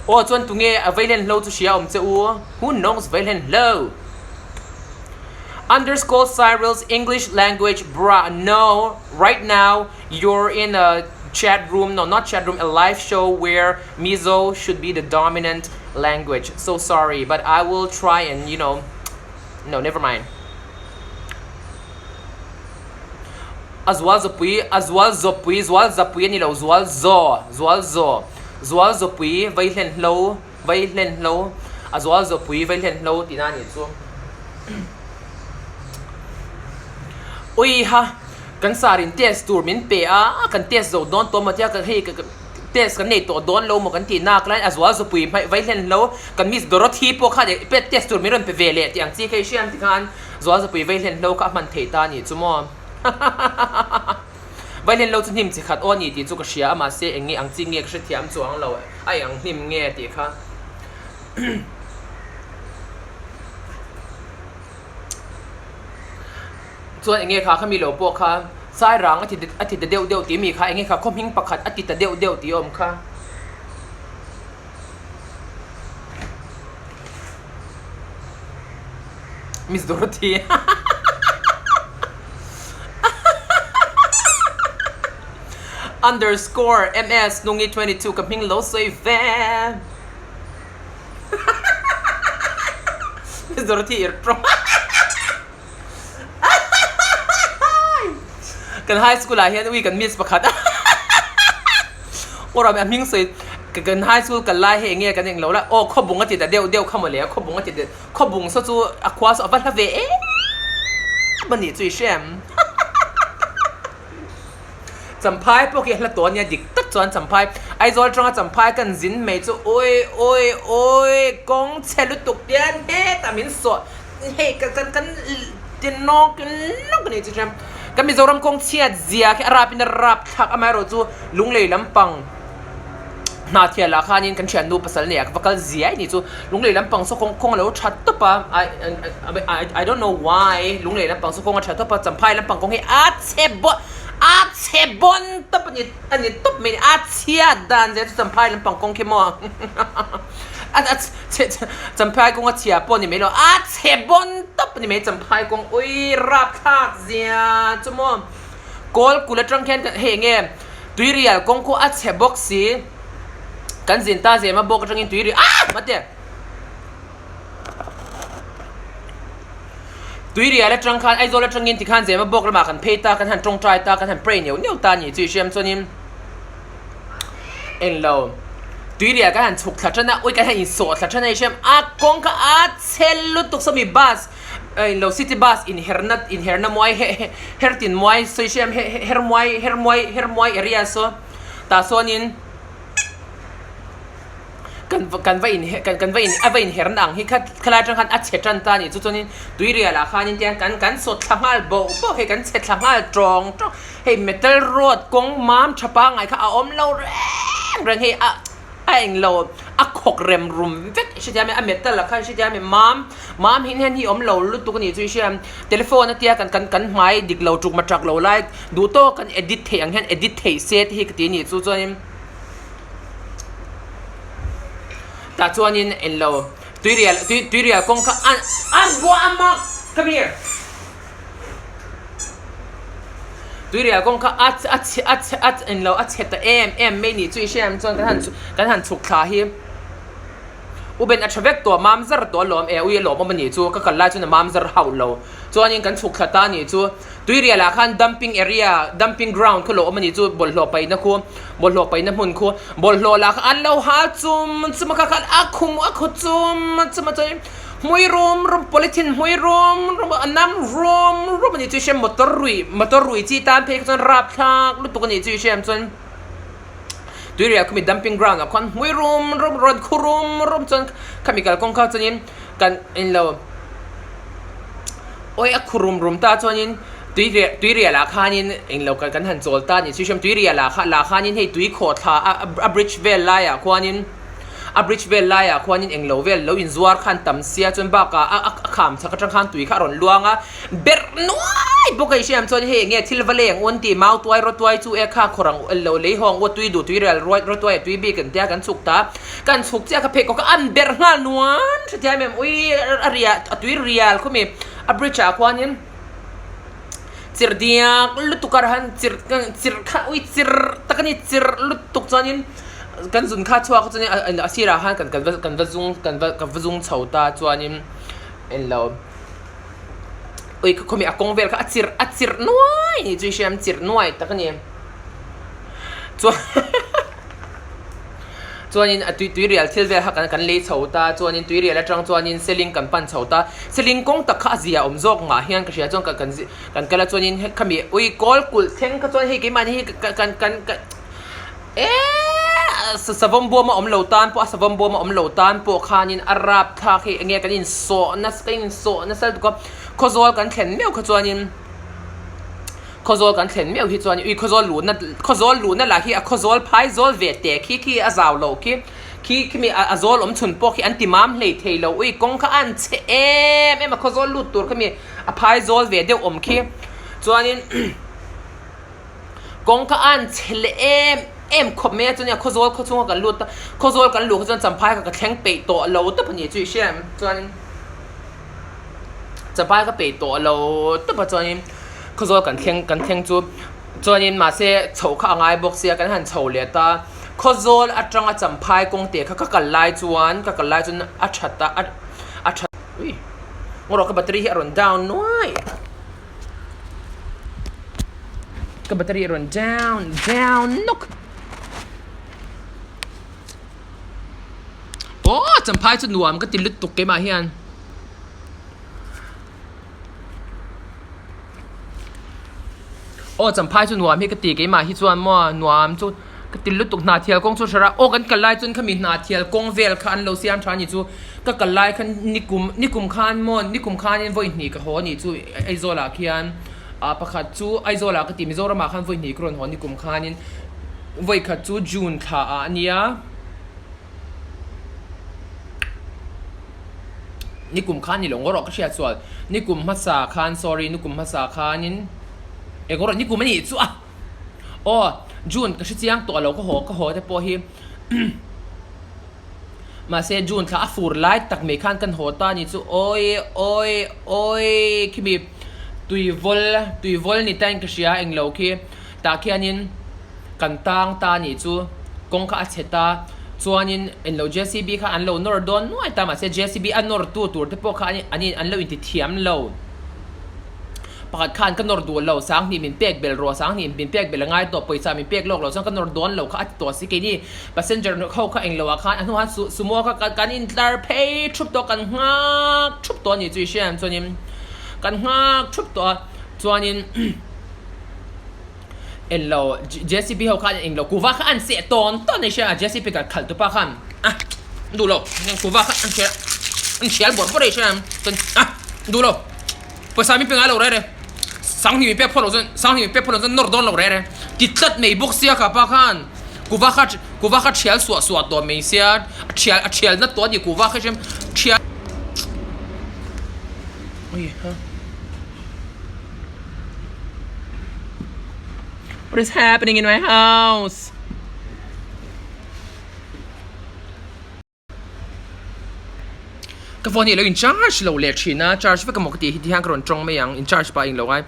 Aw chuan tunge a veilen hlo chu hria awm che u? Who knows veilen hlo? Underscore Cyril's English language bruh no right now you're in a chat room no not chat room a live show where Mizo should be the dominant language so sorry but I will try and you know no never mind. A zual zawpui, a zual zawpui, zual zapui a ni lo, zual zaw, zual zaw, zual zawpui vai hlen hlo, vai hlen hlo, a zual zawpui vai hlen hlo tihna a nih chu. Ui ha, kan sar in test tur min pe a, kan test zo dawn tawh maw tia hei test kan nei tawh dawn lo maw kan tih nak laiin a zual zawpui vai hlen hlo, kan miss Dorothy pawh kha test tur min rawn pe ve leh tih ang chi kha i hriat ang tikhan. Zualzapui Vaihlen hlo kha a hman theih ta a nih chu maw? Vaihlen hlo chu hnim chi khat aw a ni tih chu ka hria a, mahse eng nge ang chi nge ka hrethiam chuang lo, a eng ang hnim nge tih kha. Chuan eng nge kha kha mi lo pawh kha Sairang a ti a ti ta deuh deuh tih mi kha eng nge kha khaw hming pakhat a ti ta deuh deuh tih a awm kha. Miss Dorothy Underscore MS Nungi 22 ka hming lo sawi ve Miss Dorothy ir tawng Kan high school ah hian ui kan miss pakhat Aw a hming sawi kan high school kal lai hi eng nge kan eng lo la aw khawbung a ti ta deuh deuh kha mawle a khawbung a ti deuh khawbung saw chu a khua saw a va hla ve em a nih chu i hre em. Champhai pawh khi a hla tawh a nia dik tak chuan Champhai Aizawl atanga Champhai kan zin mai chu awi awi awi kawng chhe lutuk hian hetah min sawh hei kan kan kan ti nawk nawk a ni chu hriam kan Mizoram kawng chhiat zia khi a rap in a rap thlak amaherawh chu Lunglei lampang hna thial ah khanin kan thiannu pasal nei ah ka va kal ziai ni chu Lunglei lampang saw kawng kawng a lo tha tawp a I I I don't know why Lunglei lampang saw kawng a tha tawp a Champhai lampang kawng hi a chhe bawn a chhe bawn tawp a ni a ni tawp mai a chhiat dan zia chu Champhai lampang kawng khi maw a a chhe Champhai kawng a chhia pawh a ni mai lo a chhe bawn tawp a ni mai Champhai kawng ui rapthlak zia chu maw Kawl kul atang khian hei eng nge Tuirial kawng khu a chhe bawk si. Kan zin ta zema bawk atangin tuirial aah! Mate! Tuirial atang khan Aizawl atangin tikhan zema bawk lamah kan phei ta, kan han tawngtai ta, kan han pray neuh neuh ta a ni chu i hriam chuanin englo tuirial kan han chhuk thla tan a, ui kan han insawh thla tan a i hriam a kawng kha a chhe lutuk sawmi bus Englo city bus inherna inherna muai he he hertin muai sawi hriam he he her muai her muai her muai area saw tah chuanin kan kan va in kan kan va in a va inherna ang hi kha khalai atang khan a chhe tan ta a nih chu chuanin tuirial ah khanin tiang kan kan sawt thla nghal boh boh hei kan chhe thla nghal tawng tawng hei metal road kawng mam tha pangngai kha a awm lo reng reng hei a. A englo a khawk rem rum vek i hrethiam e, a metal ah khan i hrethiam e, mam mam hin hian hi awm lo lutuk a nih chu i hria telephone a tia kan kan kan hmai dik lo tuk ma chak lo lai duh tawk kan edit theih ang hian edit theih se te hi ka ti a nih chu chuanin tah chuanin englo tuirial tui tuirial kawng kha a a buah a mak come here. Tuirial kawng kha a a chhe a chhe a englo a chhe ta em em mai nih chu i hriat ang chuan kan han kan han chhuk thla hi u Ben a tha vek tawh mam zar tawh alawm e ui a lawmawm a nih chu ka kal lai chuan a mam zar hauh lo chuanin kan chhuk thla ta a nih chu Tuirial ah khan dumping area dumping ground kha lo awm a nih chu bawlhhlawh paihna khu bawlhhlawh paihna hmun khu bawlhhlawh lah kha an lo hal chum chum a kha khan a khum a khaw chum chum a chuanin Hmui rum rum polythene hmui rum rum a nam rum rum a nih chu i hriam motor rui motor rui chi tan phei kha chuan rapthlak lutuk a nih chu i hriam chuan tuirial khumi dumping ground ah khuan hmui rum rum rawn khu rum rum chuan khami kalkawng kha chuanin kan englo awi a khu rum rum ta chuanin tuirial tuirial ah khanin englo kan han chawl ta a nih chu i hriam tuirial ah lah khanin hei tui khawhthla a a bridge vel laiah khuanin. A bridge vel laiah khuanin englo vel lo inzuar khan tam sia chuan bakah a a kham chhak atang khan tui kha a rawn luang a, berh nuai bawk a i hriam chuan hei enge thil va leng un tih mau tuai rawtuai chu e kha khawr ang lo lei hawng u a tui duh tui rial ruai rawtuai a tui bik an tia kan chhuk ta kan chhuk chiah kha pheikhawk kha an berh nghal nuan hrethiam em ui a riah a tui rial khawmi a bridge ah khuanin. Chirh diak lutuk a han chirh chirh kha ui chirh tak a ni chirh lutuk chuanin kan zun kha chhuak chuanin a sirah khan kan va kan va zung kan va ka va zung chho ta chuanin englo ui khawmi a kawng vel kha a chirh a chirh nuai ni chu i hriam chirh nuai tak a ni chuan Chuanin a tui tuirial thil vel kha kan kan lei chho ta, chuanin tuirial atang chuanin seling kan pan chho ta, seling kawng tak kha a zia awm zawk mah hian ka hria chuan kan kan kan kal a chuanin khami ui kawl kulh thleng kha chuan hei keimahni hi ka kan kan kan eeee savawm buama awm lo tan pawh a savawm buama awm lo tan pawh khanin a rapthlak hei enge kan insawh nasa kan insawh nasa lutuk a khawzawl kan thlen meuh kha chuanin. Khawzawl kan thlen meuh hi chuan ui khawzawl luhna khawzawl luhna lah hi a khawzawl phai zawl ve teh khi khi a zau loh khi khi khimi a zawl awm chhun pawh khi an ti mam hlei thei lo ui kawng kha an chhe em em a khawzawl lut tur khami a phai zawl ve deuh awm khi chuanin kawng kha an chhe leh em em khawp mai a chuan a khawzawl khaw chhunga kan lut a khawzawl kan luh kha chuan champhai kha ka thleng peih tawh lo tawp a ni chu i hria em chuanin. Chapai ka peih tawh lo tawp a chuanin khawzawl kan thleng kan thleng chu chuanin mahse chhoh kha a ngai bawk sia kan han chho leh ta khawzawl atanga champhai kawng teh kha ka kal lai chuan ka kal lai chuan a that a a that ui ngaw rawh ka battery hi a rawn down nuai ka battery a rawn down down nawk. Aw champhai chu nuam ka ti lutuk keimah hian. Aw champhai chu nuam hi ka ti keimah hi chuan maw nuam chu ka ti lutuk hna thial kawng chu hre ra aw kan kal lai chuan khami hna thial kawng vel kha an lo siam tha a ni chu ka kal lai khan nikum nikum khan maw nikum khanin vawi hnih ka haw a nih chu Aizawl ah khian ah pakhat chu Aizawl ah ka ti Mizoram ah khan vawi hnih ka rawn haw nikum khanin vawi khat chu June thla ah a nia. Nikum khan ni lo ngawr rawh ka hriat sual nikum hmasa khan sorry nikum hmasa khanin eng rawh nikum a nih chu a aw June ka hre chiang tawh lo ka haw ka haw te pawh hi mahse June thla a fur lai tak mai khan kan haw ta a ni chu awi awi awi khimi tuivawl tuivawl ni tain ka hria englo khi tah khianin. Kan tang ta nih chu kawng kha a chhe ta, chuanin englo JCB kha an lo nawr dawn nuai ta mahse JCB a nawr tu tur te pawh kha an in an lo inti thiam lo. Pakhat khan ka nawr duh lo, Sanghnih min pek bel rawh, Sanghnih min pek bel a ngai tawh, pawisa min pek lawk lo chuan ka nawr dawn lo kha a ti tawh si keini passenger ho kha englo ah khan a hnuah khan sumo kha kan intlar phei thup tawh kan nghak thup tawh a nih chu i hria em chuanin kan nghak thup tawh a chuanin. Englo JCB ho khan englo kuva kha an seh tawn tawn a ni hria a JCB kal khalh tupa khan a duh lo kuva kha an hria an hrial bawrh bawrh a ni hria chuan a duh lo pawisa min pe ngai lo rere sanghnih min pek phawt loh chuan sanghnih min pek phawt loh chuan nawr dawn lo rere ti tlat mai bawk sia kha pa khan kuva kha kuva kha thial suah suah tawh mai sia a thial a thial na tawh a ni kuva kha hriam thial What is happening in my house? Ka phone hi lo in charge lo leh thin a, charge vek emaw ka tih hi ti hian ka rawn tawng mai ang, in charge pah a englo ngai.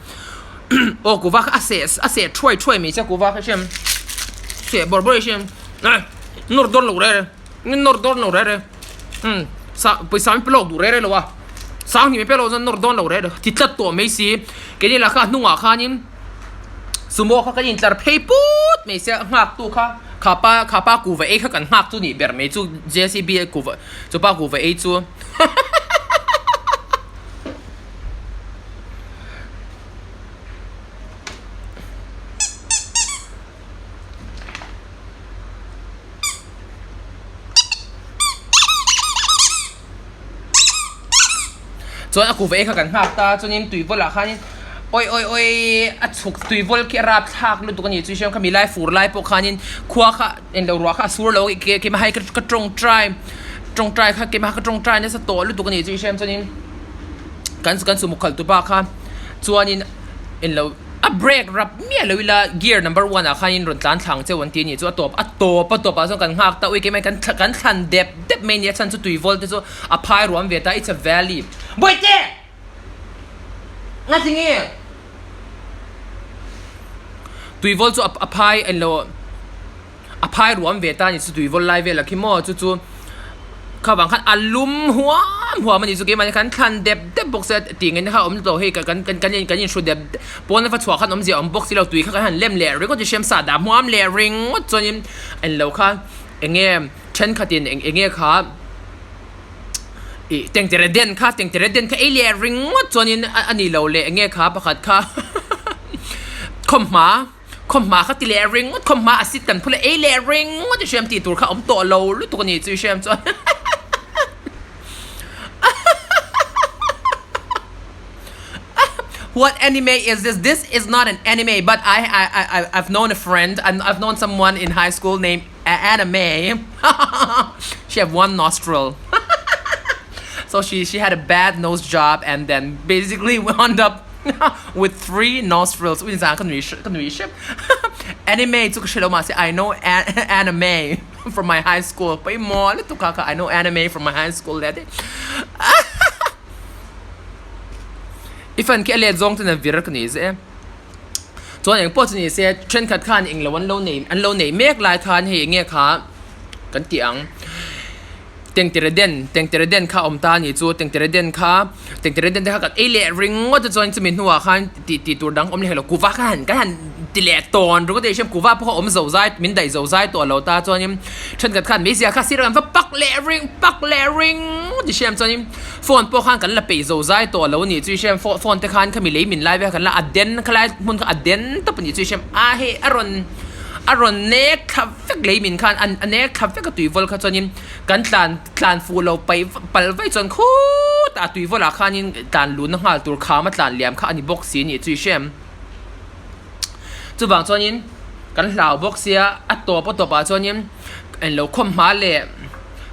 Aw kuva kha a seh a seh thuai thuai mai che kuva kha hriam seh bawrh bawrh hi hriam nawr dawn lo reh reh. Nawr dawn lo reh reh umm sa pawisa min pe lawk duh reh reh lo a sanghnih min pe lawk chuan nawr dawn lo reh reh ti tlat tawh mai si keini lah kha a hnungah khanin sumo kha kan intlar phei put mai sia nghak tu kha kha pa kha pa kuva ei kha kan nghak chu nih ber mai chu JCB kuva chupa kuva ei chu Chuan a kuva ei kha kan nghak ta chuanin tui vawlah khanin awi awi awi a chhuk tui vawl khi a rap thlak lutuk a ni chu hriam khami lai fur lai pawh khanin khua kha englo ruah kha a sur lo keimah hai ka tawngtai tawngtai kha keimah ka tawngtai nasa tawh lutuk a ni chu hriam chuanin kan kan sumo khalh tupa kha chuanin englo. A brake rap miah lo ila gear number one ah khanin rawn tlan thlang cheu an ti a nih chu a tawp a tawp a tawp ah chuan kan nghak ta ui keimah kan kan thlan dep dep mai a ni a chhan chu tui vawl te chu a phai ruam ve ta it's a valley Bawihte! Nga ti nge? Tui vawl chu a phai englo A phai ruam ve ta a ni chu tui vawl lai vel a khi maw chu chu kha vang khan a lum huam huam a ni chu keimahni khan thlan dep dep bawk se tih ngei na kha a awm tawh hei kan kan kan kan inhru dep pawn a va chhuah khan awmzia a awm bawk si lo tui kha kan han lem leh ringawt chu hriam sa dah hmuam leh ringawt chuanin englo kha eng nge thenkhatin eng eng nge kha ih tengtere den kha tengtere den kha ei leh ringawt chuanin a ni lo leh eng nge kha pakhat kha khawmhma. Khawmhma kha ti leh ringawt, khawmhma a sit kan phul a, ei leh ringawt i hriam tih tur kha awm tawh lo lutuk a ni chu i hriam chuan What anime is this? This is not an anime but I I I I've known a friend and I've known someone in high school named Anime She have one nostril So she she had a bad nose job and then basically wound up With 3 nostrils ui zan ka nui ka nui hrep Anime chu ka hre lo mahse I know anime from my high school pawimawh lutuk kha kha I know anime from my high school leh daih I fan khi a let zawng ten a vir ka ni zeh e chuan engpawh chu ni se thenkhat khan englo an lo nei an lo nei mek lai khan hei enge kha kan tih ang. Tengtere den, tengtere den kha a awm ta a nih chu, tengtere den kha, tengtere den te kha kan ei leh ringawt a chuan chumi hnuah khan tih tih tur dang awm leh lo, kuva kha han kan han ti leh tawn ringawt a inhriam kuhva pawh kha awm zo zai min daih zo zai tawh lo ta chuanin thenkhat khan meizial kha sir an va pak leh ring pak leh ring ti hriam chuanin phone pawh khan kan la peih zo zai tawh lo a nih chu i hriam phone te khan khami lei min lai vel khan la a den khalai hmun kha a den tawp a nih chu i hriam a hei a rawn a rawn nek thla vek lei min khan a nek thla vek a tui vawl kha chuanin kan tlan tlan fuh lo paih palh vaih chuan khutah a tui vawlah khanin tlan luhna nghal tur kham a tlan liam kha a ni bawk si a nih chu i hriam. Chuvang chuanin kan hlau bawk sia a tawp a tawpah chuanin englo khawmhma leh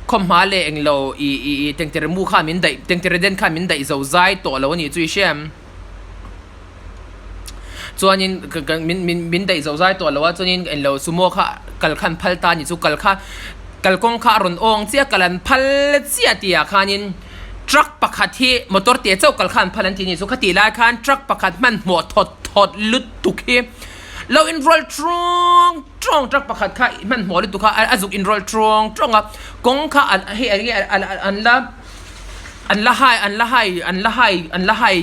khawmhma leh englo ih ih ih tengtere mu khan min daih tengtere den khan min daih zo zai tawh lo a nih chu i hria em? Chuanin ka ka min min min daih zo zai tawh lo a chuanin englo sumo kha kal khan phal ta a nih chu kal kha kalkawng kha a rawn awng chiah kal an phal chiah tihah khanin. Truck pakhat hi motor teh chauh kal khan phal an ti a ni chu khatih lai khan truck pakhat hmanhmawh thawt thawt lutuk hi lo inrawlh trawng trawng truck pakhat kha hmanhmawh lutuk kha a zuk inrawlh trawng trawng a kawng kha an hei eng nge an la an la hai an la hai an la hai an la hai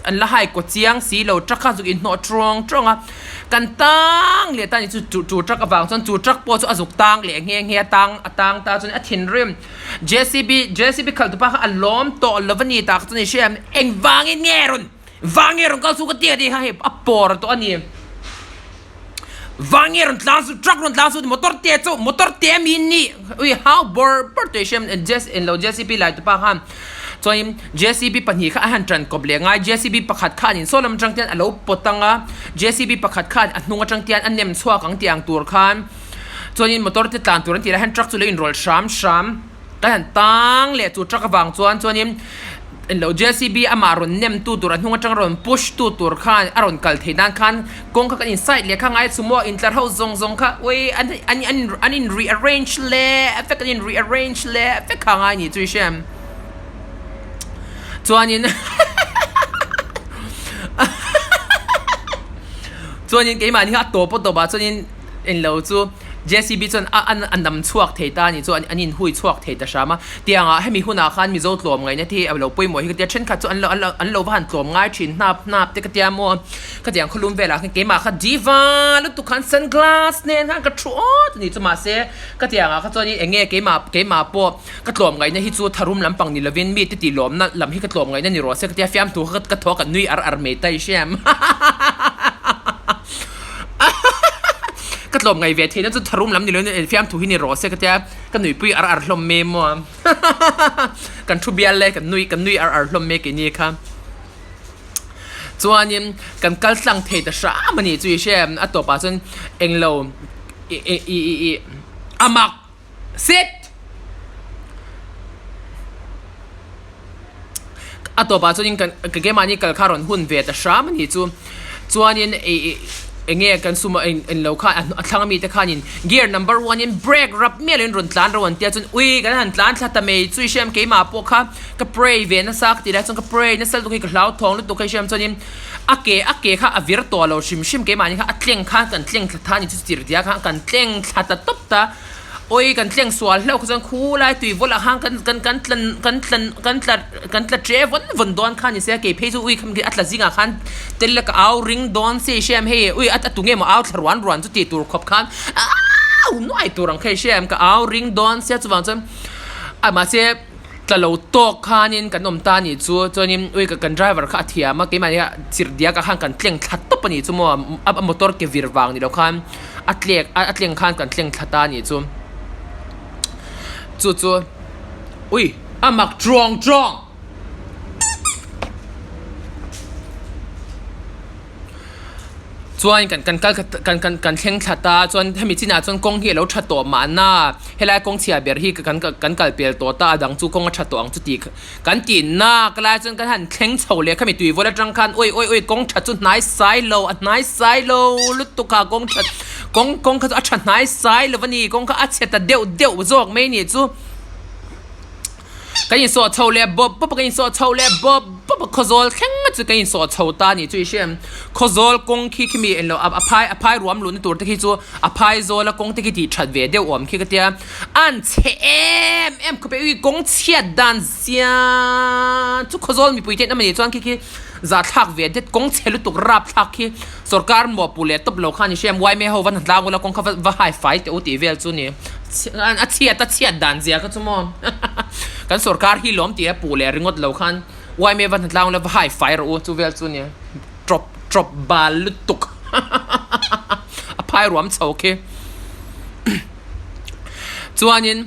an la hai kaw chiang si lo truck kha zuk inhnawh trawng trawng a. Kan tang leh ta ni chu chu chu truck avang chuan chu truck pawh chu a zuk tang leh nghe nghe a tang a tang ta chuan a thinrim JCB JCB khalh tupa kha a lawm tawh lo a ni tak chuan i hria em engvangin nge rawn vang nge rawn kal chu ka ti a tih kha hei a pawr tawh a ni vang nge rawn tlang chu truck rawn tlang chu motor te chu motor te a mi ni ui hau bawr bawr tawh i hria em J englo JCB lai tupa khan. Chuanin JCB pahnih kha a han tan kawp leh ngai, JCB pakhat khan in saw lam atang te hian a lo pawt ang a, JCB pakhat khan a hnung atang te hian a nem chhuak ang tih ang tur khan chuanin motor te tlan tur an tih lai hian truck chu lo inrawlh hram hram kan han tang leh chu truck avang chuan chuanin englo JCB amah rawn nem tu tur a hnung atang rawn push tu tur khan a rawn kal theih nan khan kawng kha kan in side leh kha ngai chu maw intlar ho zawng zawng kha ui an an an an in rearrange leh vek an in rearrange leh vek kha ngai ni chu i hria em. Chuanin chuanin keimahni kha a tawp a tawpah chuanin englo chu JCB chuan a a nam chhuak thei ta a nih chu an inhui chhuak thei ta hram a. Tiangah hemi hunah khan Mizo tlawm ngaihna te hi a lo pawimawh hi ka tia thenkhat chu an lo an lo an lo va han tlawm ngai thin hnap hnap te ka tia maw khatiang khawlum velah khan keimah kha diva lutuk khan sunglass nen khan ka thu awt a nih chu mahse ka tiangah kha chuanin eng nge keimah keimah pawh Ka tlawm ngaihna hi chu tharum lampang ni lovin mi te tih lawmna lam hi ka tlawm ngaihna ni rawh se ka tia fiamthu kha ka thaw ka nui ar ar mai ta i hria em Ka tlawm ngaih ve theihna chu tharum lam ni lovin fiamthu hi ni rawh se ka tia ka nuipui ar ar hlawm mai maw Kan thu bial lai kan nui kan nui ar ar hlawm mai keini kha Chuanin kan kal tlang thei ta hram a nih chu i hria em a tawpah chuan englo i i i i a mak Sit! A tawpah chuanin kan ka keimahni kal kha rawn hun ve ta hram a nih chu. Chuanin ih eng nge kan sum eng eng lo khan a thlang ami te khanin gear number one in brake rap miah loin rawn tlan ro an tia chuan ui kan han tlan thla ta mai chu i hriam keimah pawh kha ka pray ve nasa ka ti lai chuan ka pray nasa lutuk hi ka hlauthawng lutuk kha i hriam chuanin a ke a ke kha a vir tawh lo hrim hrim keimahni kha a tleng khan kan tleng thla tha a ni chu chirhdiah khan kan tleng thla ta tawp ta. Awi kan tleng sual hlauh kha chuan khulai tui vawlh ah khan kan kan kan tlan kan tlan kan tla kan tla tre vawn vawn dawn kha ni se kei phei chu ui kha a tla zingah khan tel la ka au ring dawn se i hria em hei ui a tunge maw au thla ruan ruan chu tih tur khawp khan au nuai tur ang kha i hria em ka au ring dawn sia chuvang chuan a mahse tla lo tawk khanin kan awm ta a nih chu chuanin ui kan driver kha a thiam a keimahni ah chirh diak ah khan kan tleng thla tawp a nih chu maw a motor ke vir vang ni lo khan a tlek a tleng khan kan tleng thla ta a nih chu chu chu ui a mak trawng trawng. Chuan kan kan kal kan kan kan thleng thla ta chuan hemi chinah chuan kawng hi a lo tha tawh mahna helai kawng chhia ber hi kan kan kal pel tawh ta a dang chu kawng a tha tawh ang chu tih kan tih nak lai chuan kan han thleng chho leh khami tui vawl atang khan awi awi awi kawng tha chu hnai sai lo a hnai sai lo lutuk a kawng tha kawng kawng kha chu a tha hnai sai lo a ni kawng kha a chhe ta deuh deuh zawk mai ni chu. Kan insawh chho leh bawp bawp a, kan insawh chho leh bawp bawp a, Khawzawl thleng chu kan insawh chho ta a nih chu i hria em? Khawzawl kawng khi khi mi englo a phai a phai ruam luhna tur te khi chu a phai zawl a kawng te khi tih that ve deuh awm khi ka tia an chhe em em khawp e ui kawng chhiat dan zia chu Khawzawl mipui te an awm a nih chuan khi khi. Zahthlak ve det kawng chhe lutuk rapthlak khi sorkar mawhpuh leh tawp lo khan i hriam yma ho va hnatlang ula kawng kha va hai fai teh u tih vel chu ni. A chhiat a chhiat dan zia kha chu maw kan sorkar hi lawm tih a puh leh ringawt lo khan yma va hnatlang ula va hai fai rawh u chu vel chu ni. Trawp trawp bal lutuk a phai ruam chho khi chuanin.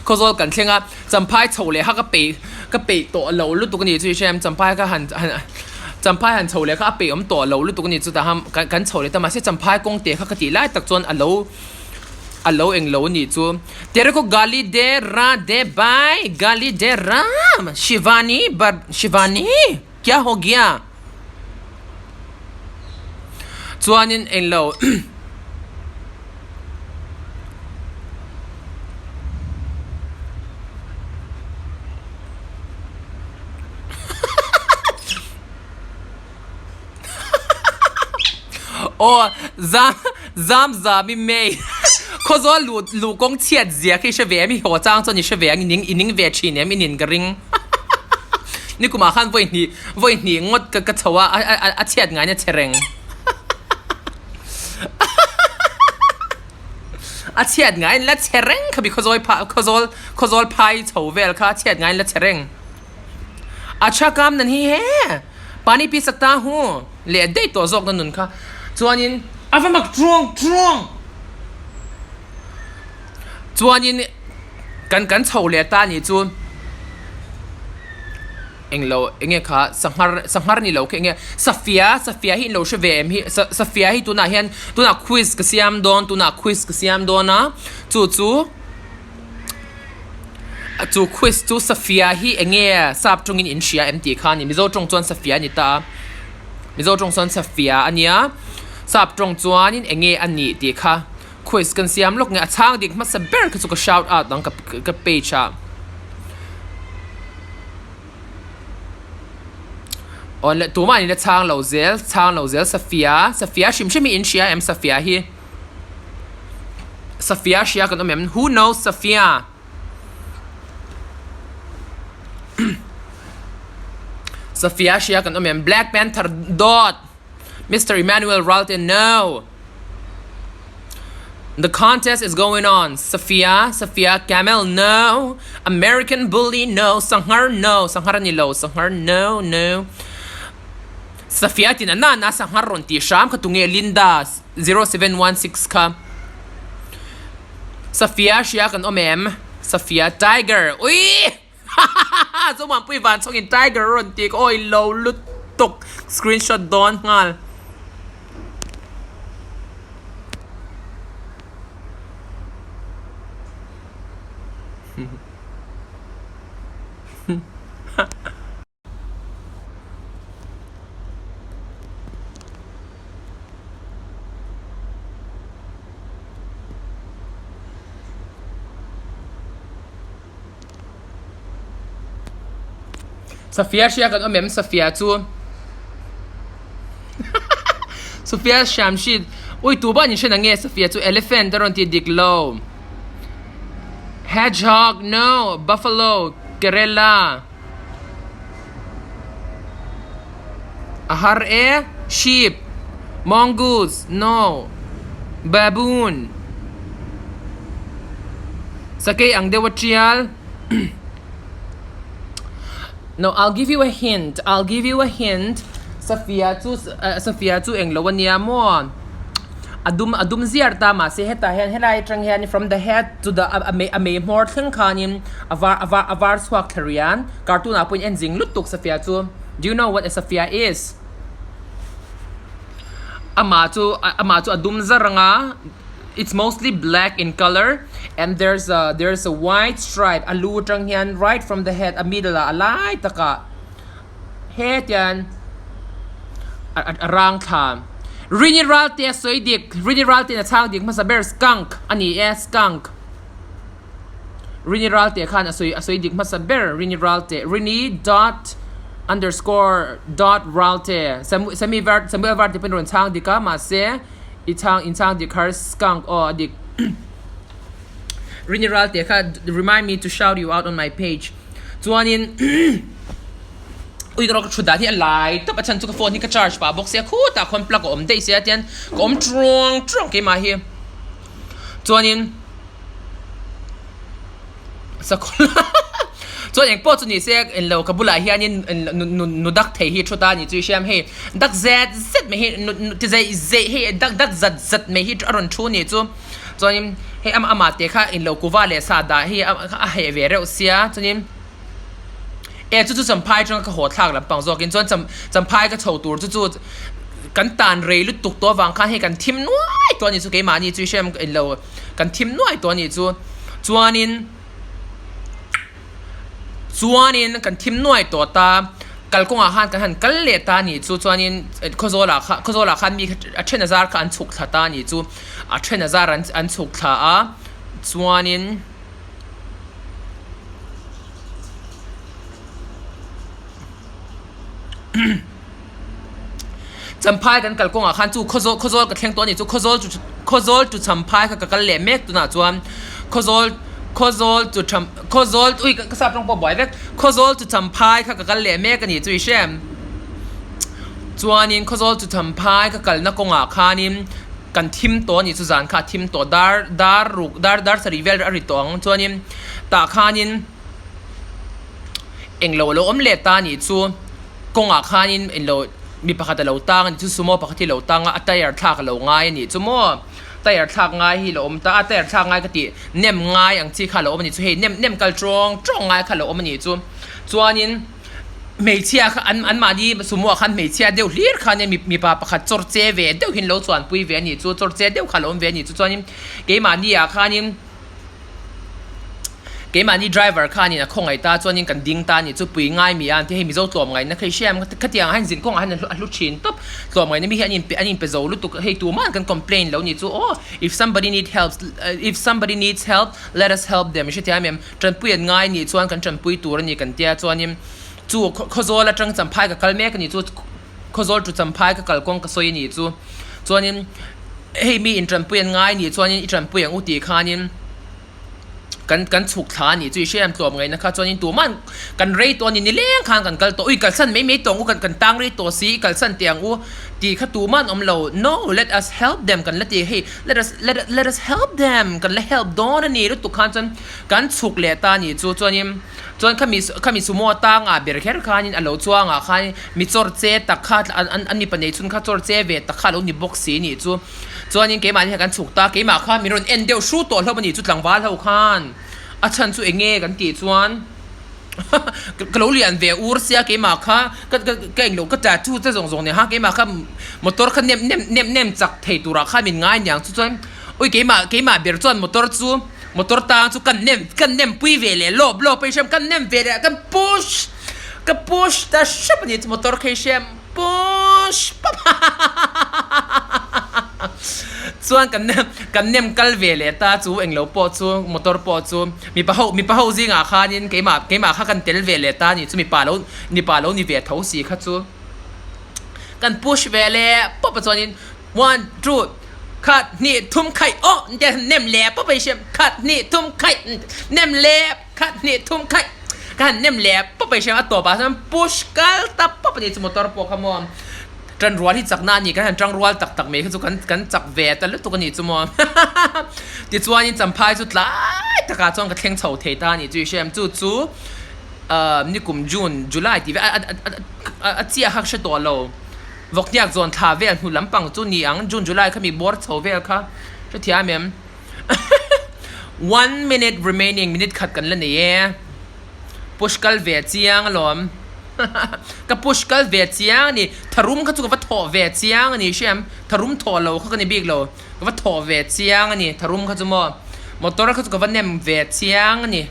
Khawzawl kan thleng a, Champhai chho leh kha ka peih ka peih tawh lo lutuk a ni chu i hria em, Champhai kha han han Champhai han chho leh kha a peih awm tawh lo lutuk a ni chutah khan kan kan chho leh ta mahse Champhai kawng te kha ka tih lai tak chuan a lo a lo eng lo a nih chu Tere ko gali de ra de bai gali de ram Shivani bar Shivani kya ho gya Chuanin englo Aw zam zam zam i mei Khawzawl luh luh kawng chhiat zia khi i hre ve em i haw chang chuan i hre ve ang i ning i ning ve thin em i nin ka ring Nikumah khan vawi hnih vawi hnih ngawt ka ka chho a a a chhiat ngaina che reng A chhiat ngaiin la che reng kha mi khawzawi phah khawzawl khawzawl phai chho vel kha a chhiat ngaiin la che reng. A tha kam nan hi he pani pi sak ta hu leh daih tawh zawk na nun kha chuanin a va mak chuang chuang chuanin kan kan chho leh ta nih chu englo enge kha sanghar sanghar ni lo kha enge safia safia hi inlo hre ve em hi sa safia hi tunah hian tunah quiz ka siam dawn tunah quiz ka siam dawn a chu chu. Chu quiz chu Safia hi eng nge sap tawngin in hria em tih kha a ni. Mizo tawng chuan Safia a ni ta a. Mizo tawng chuan Safia a nia. Sap tawng chuanin eng nge a nih tih kha quiz kan siam lawk nge a chhang dik hmasa ber kha chu ka shout out ang ka page ah. Aw le tumah in la chhang lo zel chhang lo zel Safia Safia hrim hrim hi in hria em Safia hi. Safia hria kan awm em? Who knows Safia? Safia hria kan awm em? Black Panther dot Mister Emmanuel Ralte no The contest is going on Safia Safia Camel no American Bully no Sanghar no Sanghar a ni lo Sanghar no no Safia tin a nana Sanghar rawn tih hram kha tunge Linda 0716 kha Safia hria kan awm em? Safia Tiger Ui! Hahahaha Zomuanpui van chhawngin Tiger a rawn ti ka awi lo lutuk Screenshot dawn nghal. Safia hria kan awm em Safia chu Sofia Shamshid ui tu ban in hre na nge Safia chu elephant a rawn ti dik lo hedgehog no buffalo Kerala A har e, sheep, mongoose, no, baboon, sakei ang deuh a tial. No, I'll give you a hint, I'll give you a hint, Safia chu Safia chu englo a nia maw? A dum a dum ziar ta mahse hetah hian helai atang hian from the head to the a mei a mei hmawr thleng khanin a var a var a var chhuak thla rian cartoon ah pawhin en zing lutuk Safia chu do you know what a Safia is? Amah chu amah chu a dum zar anga it's mostly black in colour and there's a there's a white stripe a lu atang hian right from the head a middle ah a lai takah Hetian a rang thla. Rini Ralte a sawi dik. Rini Ralte in a chhang dik hmasa ber skunk a ni e, skunk. Rini Ralte khan a sawi a sawi dik hmasa ber Rini Ralte. Rini dot underscore dot Ralte. Samuel Varte pawhin rawn chhang dik a mahse i chhang in chhang dik har skunk aw a dik. Rini Ralte kha remind me to shout you out on my page. Chuanin ui ka thut dan hi a lai tawp a chhan chu ka phone hi ka charge pah bawk sia khutah khuan plug a awm daih sia tian ka awm chuang chuang keimah hi chuanin sakhaw chuan eng pawh chu ni se englo ka bulah hianin nu dak thei hi thu ta a ni chu i hriam hei dak zet zet mai hi nu nu ti zeih zeih hei dak dak zat zat mai hi a rawn thu a ni chu chuanin hei amah amah te kha englo kuva leh sahdah hi a heh ve reuh sia chuanin e chu chu champhai atanga ka haw thlak lampang zawkin chuan cham champhai ka chho tur chu chu kan tan rei lutuk tawh avang khan hei kan thim nuai tawh a ni chu keimahni chu i hriam englo kan thim nuai tawh a nih chu chuanin chuanin kan thim nuai tawh ta kalkawngah khan kan han kal leh ta a nih chu chuanin khawzawl ah khan khawzawl ah khan mi a then a zar kha an chhuk thla ta a nih chu a then a zar an an chhuk thla a chuanin. Champhai kan kal kawngah khan chu Khawzawl Khawzawl ka thleng tawh a ni chu Khawzawl chu Khawzawl chu Champhai kha ka kal leh mek tunah chuan Khawzawl Khawzawl chu Cham Khawzawl ui ka sap tawng pawh buai vek Khawzawl chu Champhai kha ka kal leh mek a ni chu i hre em chuanin Khawzawl chu Champhai ka kalna kawngah khanin kan thim tawh a ni chu zan kha a thim tawh dar dar ruk dar dar sarih vel a ri tawh ang chuanin tah khanin. Englo a lo awm leh ta a nih chu kawngah khanin englo mi pakhat a lo tang a nih chu sumo pakhat hi a lo tang a a tyre thlak a lo ngai a nih chu maw tyre thlak ngai hi a lo awm ta a tyre thlak ngai ka tih nem ngai ang chi kha a lo awm a nih chu hei nem nem kal tawng tawng ngai kha a lo awm a nih chu chuanin hmeichhia kha an an mahni sumo ah khan hmeichhia deuh hlir khan mipa pakhat chawr che ve deuh hi an lo chuanpui ve a nih chu chawr che deuh kha a lo awm ve a nih chu chuanin keimahni ah khanin. Keimahni driver khanin a khawngaih ta chuanin kan ding ta a ni chu pui ngai mi a an ti hei Mizo tlawmngaihna kha i hria em khatiang ah hian zin kawngah hian a hlu thin tawp tlawmngaihna mi hi an inpe an inpe zo lutuk hei tumah kan complain lo ni chu aw if somebody need help if somebody needs help let us help them i hrethiam em tanpui an ngai nih chuan kan tanpui tur a ni kan tia chuanin chu khawzawl atang champhai ka kal mek a ni chu Khawzawl tu champhai ka kalkawng ka sawi a nih chu. Chuanin hei mi intanpui an ngai nih chuanin i tanpui ang u tih khanin kan kan chhuk thla a nih chu i hriat tlawm ngaihna kha chuanin tuman kan rei tawh a ni nileng khan kan kal tawh ui kalsan mai mai tawh ang u kan kan tang rei tawh si i kalsan teh ang u tih kha tuman awm lo no let us help them kan la ti hei let us let let us help them kan la help dawn a ni lutuk khan chuan kan chhuk leh ta a nih chu chuanin. Chuan khami khami sumo atanga ber kher khanin a lo chuangah khan mi chawr che tak kha an an an mipa nei chhun kha chawr che ve tak kha a lo ni bawk si nih chu. Chuanin keimahni hian kan chhuk ta, keimah kha min rawn en deuh hru tawh hlauh a nih chu tlangval ho khan a chhan chu eng nge kan tih chuan ka lo lian ve ur sia keimah kha ka ka ka englo ka tattoo te zawng zawng nen khan keimah kha motor kha nem nem nem nem chak thei turah khan min ngai aniang chu chuan ui keimah keimah ber chuan motor chu Motor tang chu kan nem kan nem pui ve leh lawp lawp a i hriam kan nem ve leh kan push ka push ta hrep a ni chu motor kha i hriam push pap hahahahahahaha chuan kan nem kan nem kal ve leh ta chu englo pawh chu motor pawh chu mipa ho mipa ho zingah khanin keimah keimah kha kan tel ve leh ta a ni chu mipa lo mipa lo ni ve tho si kha chu kan push ve leh pawp a chuanin one two. Khat hnih thum khaih aw an tia nem leh pawp a i hriam khat hnih thum khaih nem leh khat hnih thum khaih ka han nem leh pawp a i hriam a tawpah chuan push kal ta pawp a ni chu motor pawh kha maw tan rual hi chakna a ni kan han tang rual tak tak mai kha chu kan kan chak ve ta lutuk a ni chu maw tichuanin champhai chu tlai takah chuan ka thleng chho thei ta a ni chu i hriam chu chu ah nikum June July tih vel a a a chiah kha ka hre tawh lo. Vawkniak zawn thla vel hnu lampang chu ni ang, June July kha mi bawr chho vel kha hrethiam em? One minute remaining, minute khat kan la nei e. Push kal ve chiang alawm. Ka push kal ve chiang a ni, tharum kha chu ka va thawh ve chiang a ni hriam, tharum thawh lo kha ka ni bik lo, ka va thawh ve chiang a ni tharum kha chu maw, motor kha chu ka va nem ve chiang a ni.